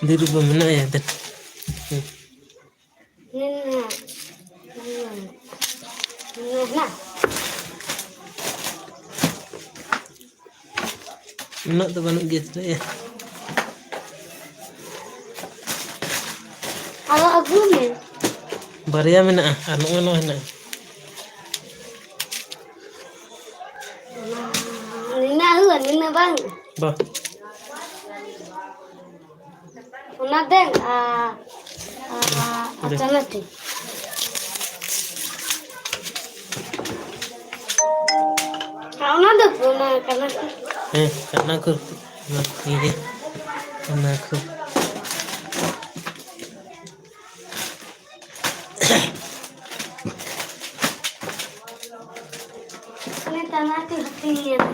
ᱫᱩᱲᱩᱵ ᱢᱮᱱᱟᱭᱟ ᱫᱮᱱ᱾ ᱦᱩᱸ᱾ ᱱᱤᱱᱟᱹᱜ, ᱱᱤᱱᱟᱹᱜ, ᱱᱤᱱᱟᱹᱜ ᱦᱮᱱᱟᱜ? ᱩᱱᱟᱹᱜ ᱫᱚ ᱵᱟᱹᱱᱩᱜ ᱜᱮᱭᱟ, ᱛᱤᱱᱟᱹᱜ ᱭᱟ? ᱟᱨᱚ ᱟᱹᱜᱩᱭ ᱢᱮ᱾ ᱵᱟᱨᱭᱟ ᱢᱮᱱᱟᱜᱼᱟ, ᱟᱨ ᱱᱚᱜᱼᱚᱭ ᱱᱚᱣᱟ ᱦᱮᱱᱟᱜᱼᱟ᱾ ᱱᱤᱱᱟᱹᱜ ᱦᱩᱭᱩᱜᱼᱟ, ᱱᱤᱱᱟᱹᱜ ᱵᱟᱝ? ᱵᱟ᱾ ᱚᱱᱟ ᱫᱮᱱ, ᱟᱨ, ᱟᱨ, ᱟᱨ ᱫᱮ᱾ ᱪᱟᱱᱟᱪᱩᱨ᱾ ᱟᱨ ᱚᱱᱟ ᱫᱚ ᱚᱱᱟ ᱠᱟᱱᱟ᱾ ᱦᱮᱸ, ᱠᱟᱱᱟ ᱠᱚ, ᱚᱱᱟ ᱠᱚ ᱤᱭᱟᱹ, ᱚᱱᱟ ᱠᱚ᱾ ᱩᱱᱤ ᱪᱟᱱᱟᱪᱩᱨ ᱦᱟᱹᱴᱤᱧ ᱮᱱᱟ᱾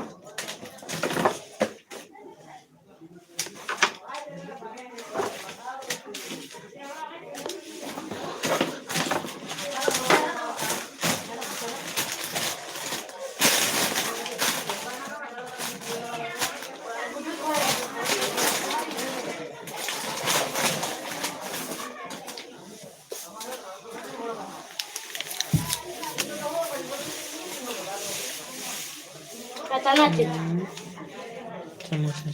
ᱠᱟᱛᱟᱱᱟ ᱪᱮᱫ? ᱪᱟᱢᱚᱪ ᱨᱮ᱾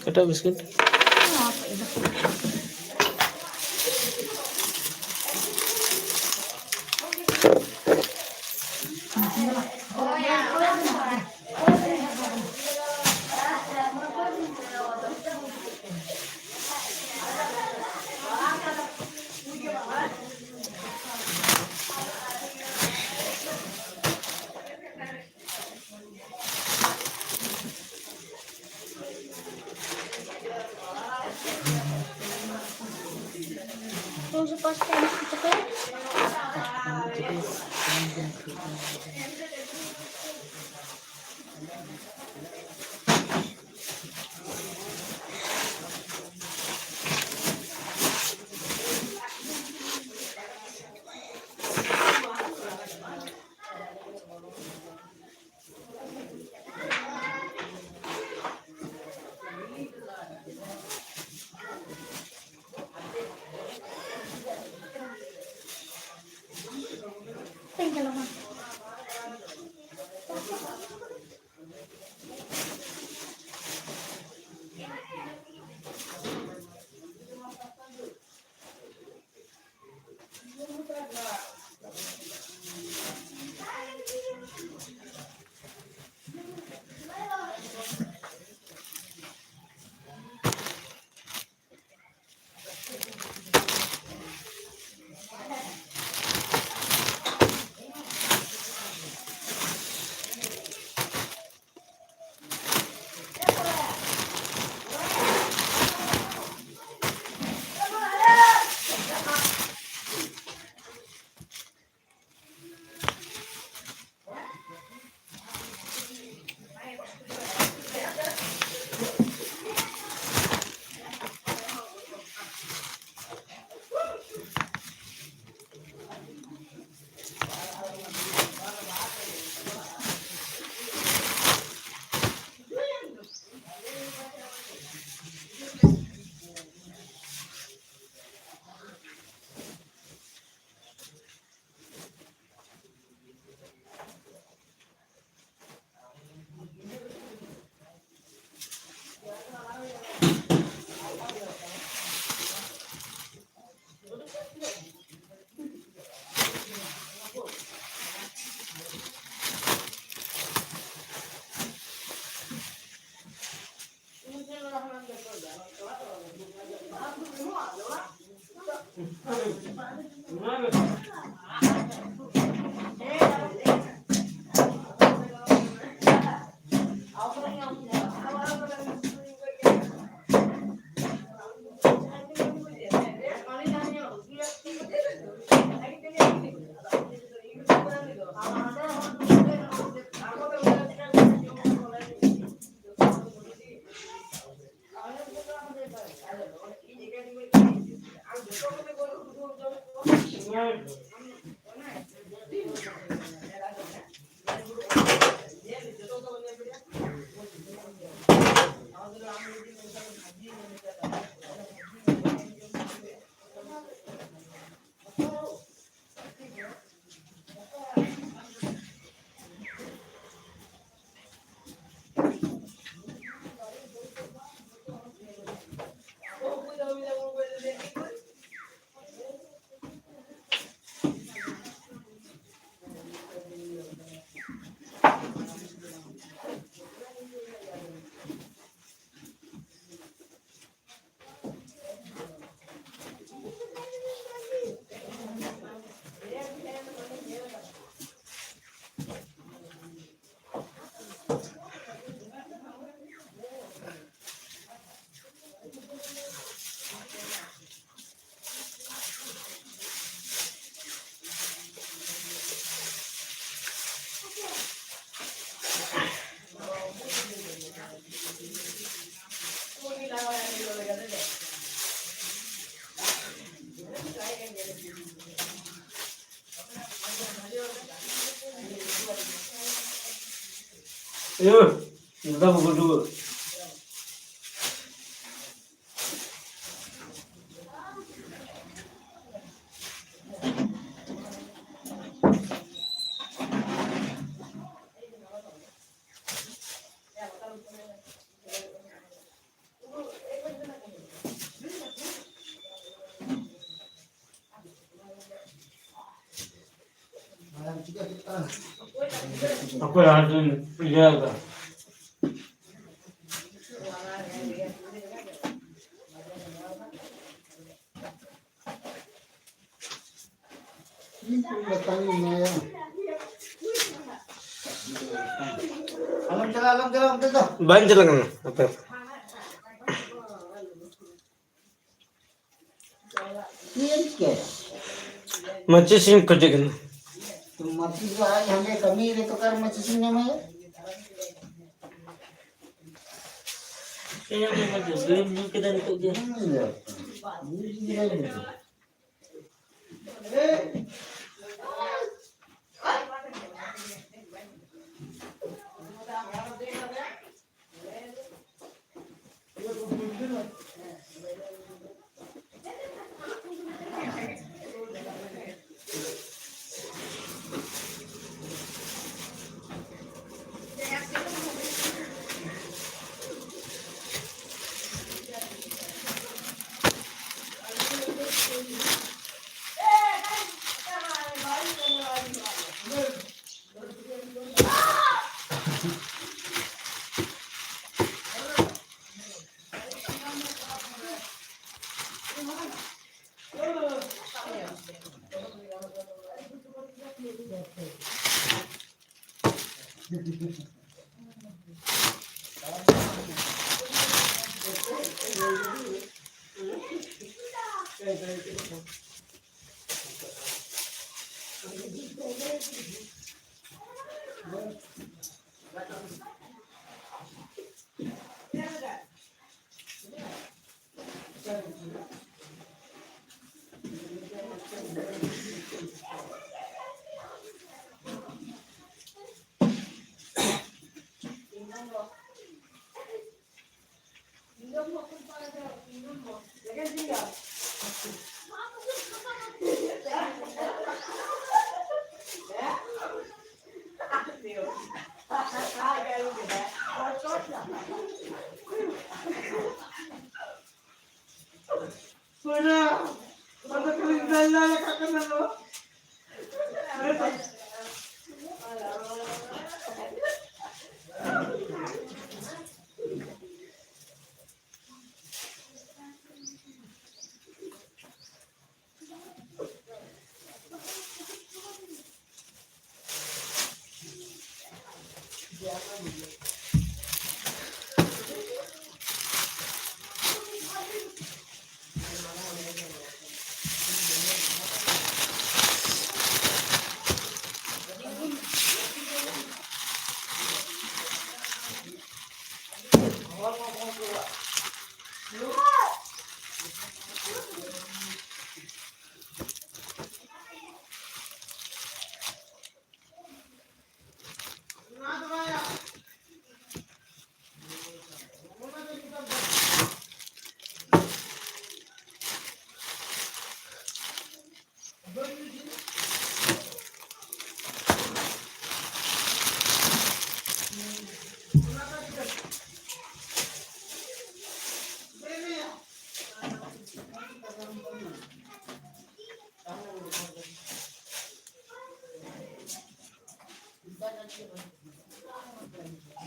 ᱚᱠᱟᱴᱟᱜ biscuit? Ayo, udah mau dulu. Apa yang ada iya dah. Alam jalan, alam jalan, udah dah. Ban jalan kan? Apa? Iya, iya. Macam sih kerja kan? Tuh, mati gua aja, sampai kami itu kan masih sini namanya. Kayaknya memang dia belum mungkin dan itu dia. Hmm, iya. Ini dia ini.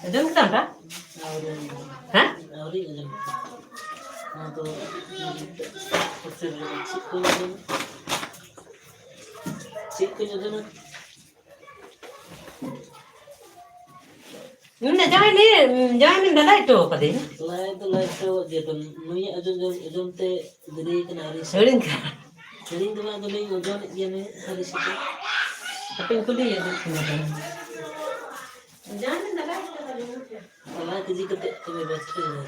ᱟᱸᱡᱚᱢ ᱠᱮᱫᱟᱢ ᱫᱟ? ᱟᱹᱣᱨᱤ ᱟᱸᱡᱚᱢ᱾ ᱦᱮᱸ? ᱟᱹᱣᱨᱤ ᱟᱸᱡᱚᱢ᱾ ᱱᱚᱣᱟ ᱫᱚ ᱪᱮᱫ ᱠᱚ ᱟᱸᱡᱚᱢᱟ? ᱪᱮᱫ ᱠᱚ ᱟᱸᱡᱚᱢᱟ? ᱱᱩᱭ ᱡᱟᱶᱟᱭ ᱱᱤᱭᱟᱹ, ᱡᱟᱶᱟᱭ ᱱᱤᱭᱟᱹ ᱫᱟᱫᱟ ᱦᱚᱴᱚ ᱠᱟᱫᱮᱭᱟ᱾ ᱞᱟᱭ ᱫᱚ ᱞᱟᱭ ᱦᱚᱴᱚ ᱠᱟᱫᱮᱭᱟ ᱛᱚ, ᱱᱩᱭᱟᱜ ᱟᱸᱡᱚᱢ, ᱟᱸᱡᱚᱢ, ᱟᱸᱡᱚᱢ ᱛᱮ ᱫᱮᱨᱤ ᱠᱟᱱᱟ, ᱟᱹᱣᱨᱤ ᱥᱮ-, ᱦᱤᱲᱤᱧ ᱠᱟᱱᱟ᱾ ᱦᱤᱲᱤᱧ ᱫᱚ ᱵᱟᱝ, ᱟᱫᱚ ᱱᱩᱭ ᱳᱡᱚᱱᱮᱫ ᱜᱮᱭᱟ ᱱᱩᱭ ᱟᱹᱣᱨᱤ ᱥᱮᱴᱮᱨ᱾ ᱦᱟᱯᱮᱧ ᱠᱩᱞᱤᱭᱮᱭᱟ ᱫᱩᱲᱩᱵ ᱠᱟᱱᱟ ᱛᱚ᱾ ᱡᱟᱶᱟᱭ ᱱᱤᱭᱟᱹ ᱫᱟᱫᱟ ᱦᱚᱴᱚ ᱠᱟᱫᱮᱭᱟ᱾ ᱛᱟᱞᱟ ᱠᱮᱡᱤ ᱠᱟᱛᱮ ᱛᱚᱵᱮ ᱵᱮᱥ ᱴᱷᱤᱠ ᱜᱮᱭᱟ᱾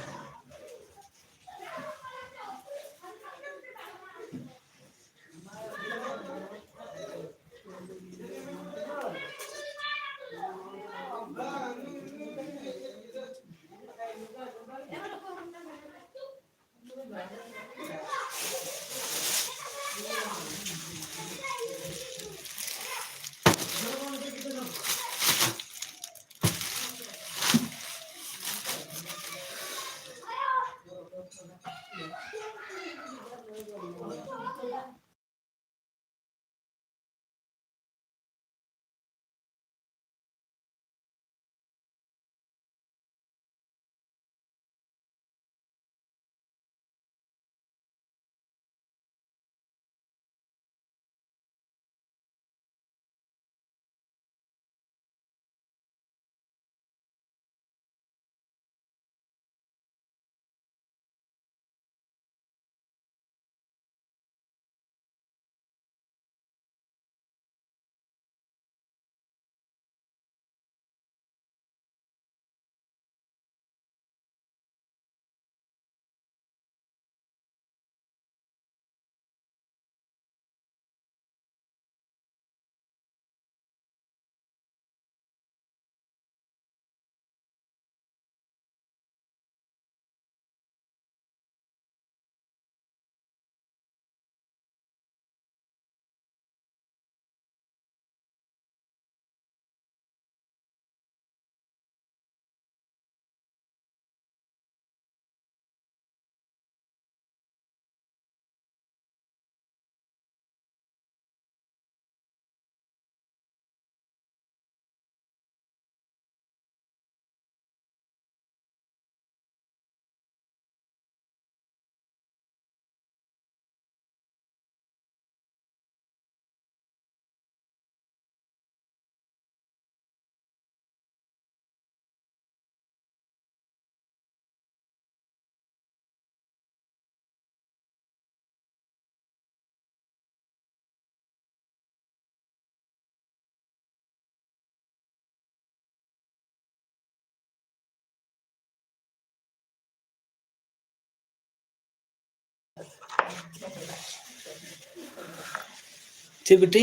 ᱪᱮᱫ ᱵᱤᱴᱤ?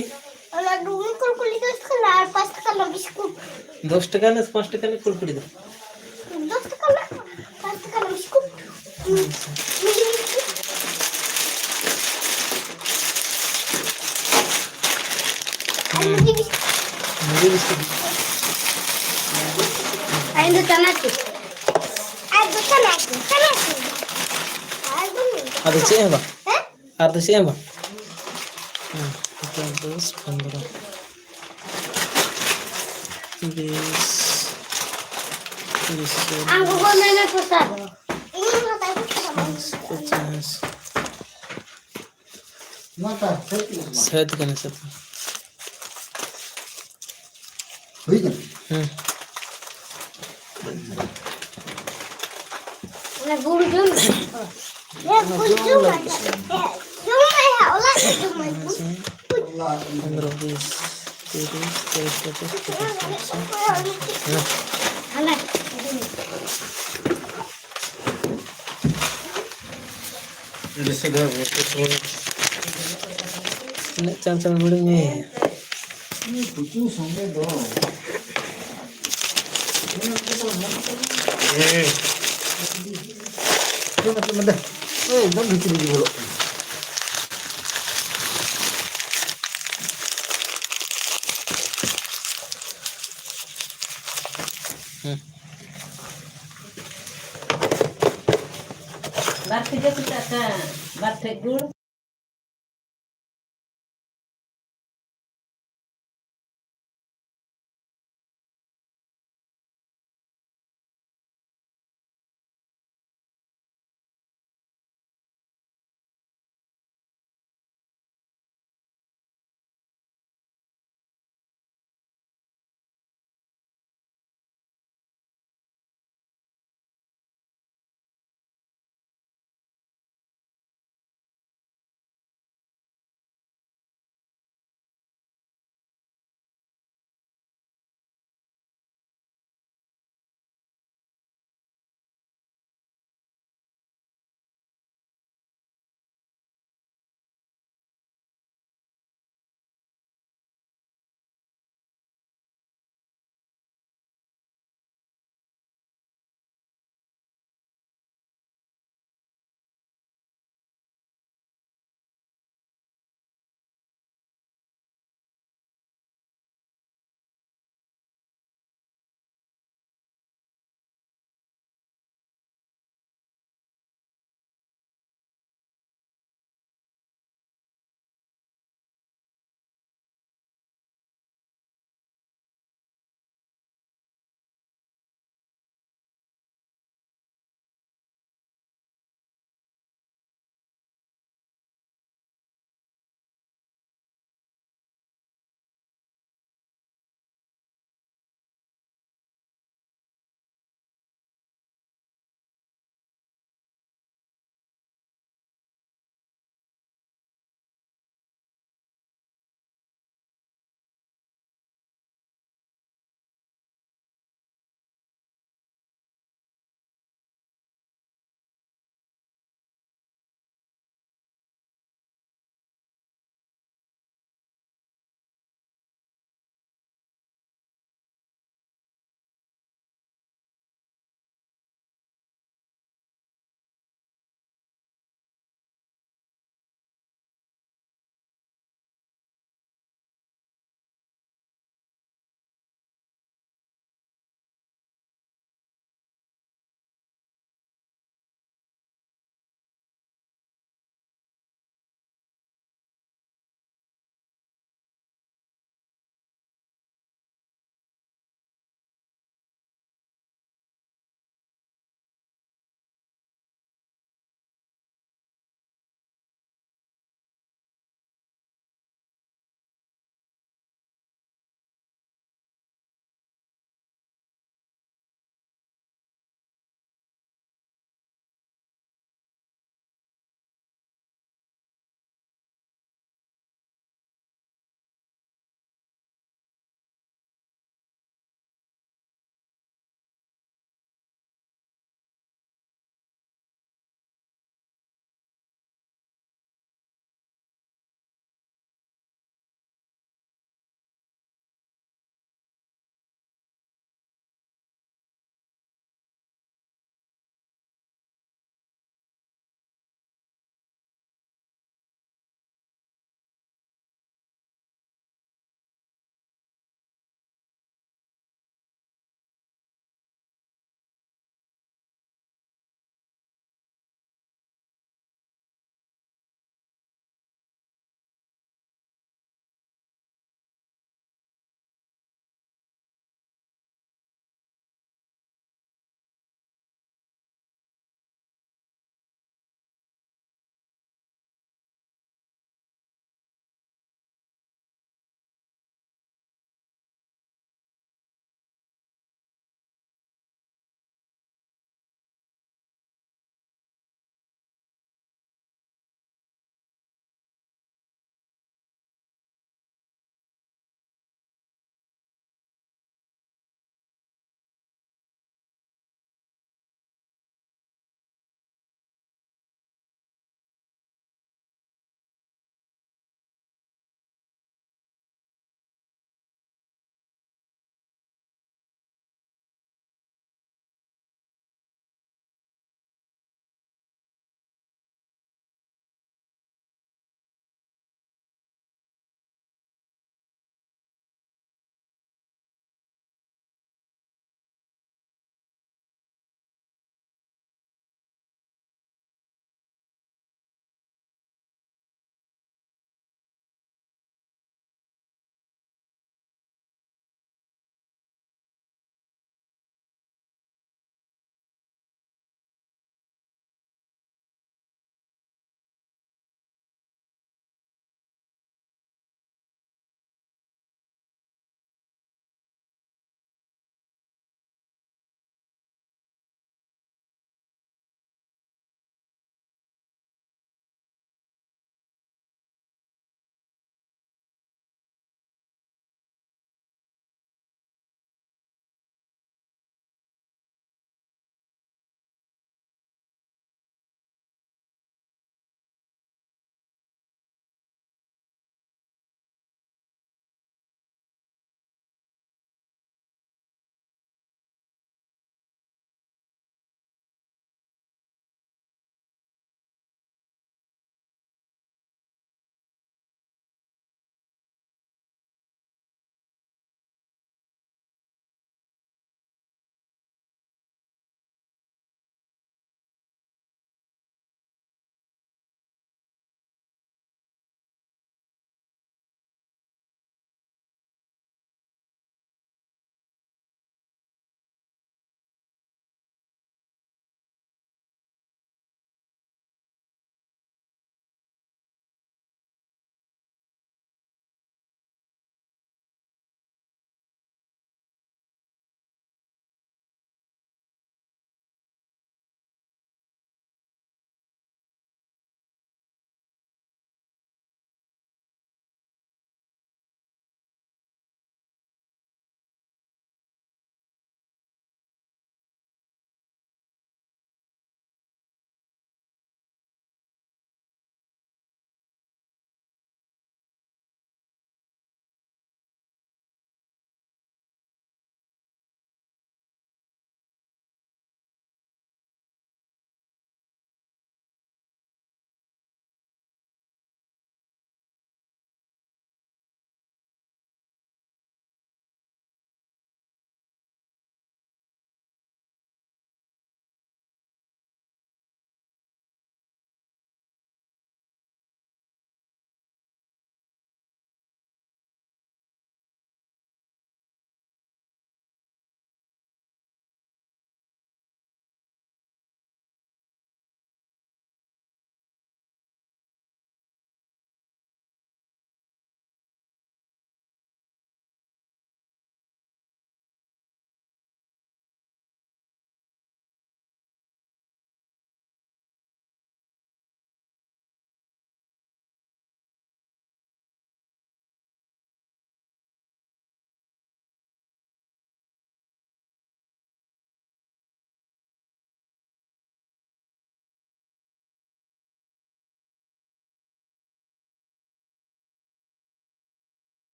ᱚᱱᱟ ᱰᱩᱜᱩ ᱠᱩᱞᱠᱩᱞᱤ ᱫᱚᱥ ᱴᱟᱠᱟ ᱟᱨ ᱯᱟᱸᱪ ᱴᱟᱠᱟ ᱨᱮᱱᱟᱜ ᱵᱤᱥᱠᱩᱴ᱾ ᱫᱚᱥ ᱴᱟᱠᱟ ᱨᱮᱱᱟᱜ ᱯᱟᱸᱪ ᱴᱟᱠᱟ ᱨᱮᱱᱟᱜ ᱠᱩᱞᱠᱩᱞᱤ ᱫᱚ? ᱫᱚᱥ ᱴᱟᱠᱟ ᱨᱮᱱᱟᱜ ᱯᱟᱸᱪ ᱴᱟᱠᱟ ᱨᱮᱱᱟᱜ ᱵᱤᱥᱠᱩᱴ᱾ ᱦᱩᱸ᱾ ᱢᱤᱞᱤ ᱵᱤᱥᱠᱩᱴ᱾ ᱟᱨ ᱦᱩᱸ᱾ ᱢᱤᱞᱤ ᱵᱤᱥᱠᱩᱴ᱾ ᱢᱤᱞᱤ ᱵᱤᱥᱠᱩᱴ᱾ ᱟᱨ ᱤᱧ ᱫᱚ ᱪᱟᱱᱟᱪᱩᱨ᱾ ᱟᱨ ᱫᱚ ᱪᱟᱱᱟᱪᱩᱨ, ᱪᱟᱱᱟᱪᱩᱨ᱾ ᱟᱨ ᱫᱚ ᱟᱫᱚ ᱪᱮᱫ ᱦᱚᱸ ᱵᱟᱝ? ᱦᱮᱸ? ᱟᱨ ᱫᱚ ᱪᱮᱫ ᱦᱚᱸ ᱵᱟᱝ? ᱦᱮᱸ, ᱫᱚᱥ, ᱯᱚᱱᱨᱚ, ᱵᱤᱥ, ᱛᱤᱨᱤᱥ, ᱟᱢ ᱜᱚᱜᱚ ᱢᱮᱱᱟ ᱯᱚᱭᱥᱟ ᱫᱚ᱾ ᱤᱧ ᱦᱚᱸ ᱛᱟᱭ ᱯᱚᱭᱥᱟ ᱫᱚ ᱵᱟᱝ ᱦᱤᱡᱩᱜ ᱠᱟᱱᱟ᱾ ᱯᱚᱪᱟᱥ᱾ ᱥᱟᱹᱛ ᱠᱟᱱᱟ, ᱥᱟᱹᱛ ᱠᱟᱱᱟ᱾ ᱦᱩᱭ ᱠᱟᱱᱟ? ᱦᱮᱸ᱾ ᱚᱱᱟ ᱜᱩᱲ ᱡᱚᱢ ᱢᱮ᱾ ᱚᱱᱟ ᱜᱩᱲ ᱡᱚᱢ ᱡᱚᱢ ᱞᱟᱹᱜᱤᱫ᱾ ᱢᱮ᱾ ᱡᱚᱢ ᱢᱮ, ᱚᱲᱟᱜ ᱨᱮ ᱡᱚᱢ ᱢᱮ᱾ ᱯᱚᱱᱨᱚ, ᱵᱤᱥ, ᱛᱤᱨᱤᱥ, ᱪᱚᱞᱞᱤᱥ, ᱯᱚᱧᱪᱟᱥ, ᱥᱟᱴ, ᱥᱚᱛᱛᱚᱨ, ᱟᱥᱤ᱾ ᱦᱮᱸ᱾ ᱦᱟᱱᱟ᱾ ᱵᱮᱥᱤ ᱫᱚ ᱵᱟᱝ, ᱛᱤᱱᱟᱹᱜ ᱪᱟᱢᱪᱟᱢ ᱦᱩᱰᱤᱧ ᱢᱮ? ᱩᱱᱤ ᱠᱩᱪᱩ ᱥᱚᱸᱜᱮ ᱫᱚ᱾ ᱦᱮᱸ᱾ ᱫᱚ ᱢᱮᱫ ᱢᱮᱫ ᱫᱚ᱾ ᱮᱭ, ᱮᱠᱫᱚᱢ ᱵᱷᱤᱛᱨᱤ ᱨᱮᱜᱮ ᱵᱚᱞᱚᱜ ᱠᱟᱱᱟ᱾ ᱦᱮᱸ᱾ ᱵᱟᱨ ᱴᱷᱮᱡ ᱜᱮ ᱯᱤᱴᱷᱟᱹ ᱠᱟᱜ, ᱵᱟᱨ ᱴᱷᱮᱡ ᱜᱩᱲ᱾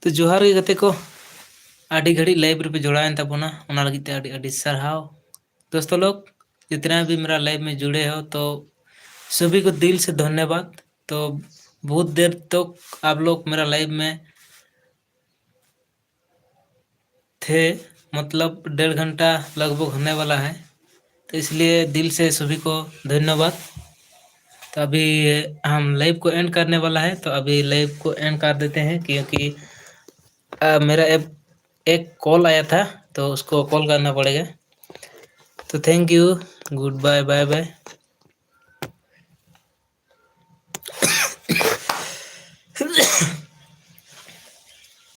ᱛᱚ ᱡᱚᱦᱟᱨ ᱜᱮ ᱜᱟᱛᱮ ᱠᱚ, ᱟᱹᱰᱤ ᱜᱷᱟᱹᱲᱤᱡ ᱞᱟᱭᱤᱵᱷ ᱨᱮᱯᱮ ᱡᱚᱲᱟᱣᱮᱱ ᱛᱟᱵᱚᱱᱟ, ᱚᱱᱟ ᱞᱟᱹᱜᱤᱫ ᱛᱮ ᱟᱹᱰᱤ ᱟᱹᱰᱤ ᱥᱟᱨᱦᱟᱣ᱾ दोस्तों लोग, जितना भी मेरा लाइव में जुड़े हो, तो सभी को दिल से धन्यवाद। तो बहुत देर तक आप लोग मेरा लाइव में थे, मतलब डेढ़ घंटा लगभग होने वाला है, तो इसलिए दिल से सभी को धन्यवाद। तो अभी हम लाइव को एंड करने वाला है, तो अभी लाइव को एंड कर देते हैं, क्योंकि अ, मेरा एक, एक कॉल आया था, तो उसको कॉल करना पड़ेगा। तो thank you, good bye, bye bye।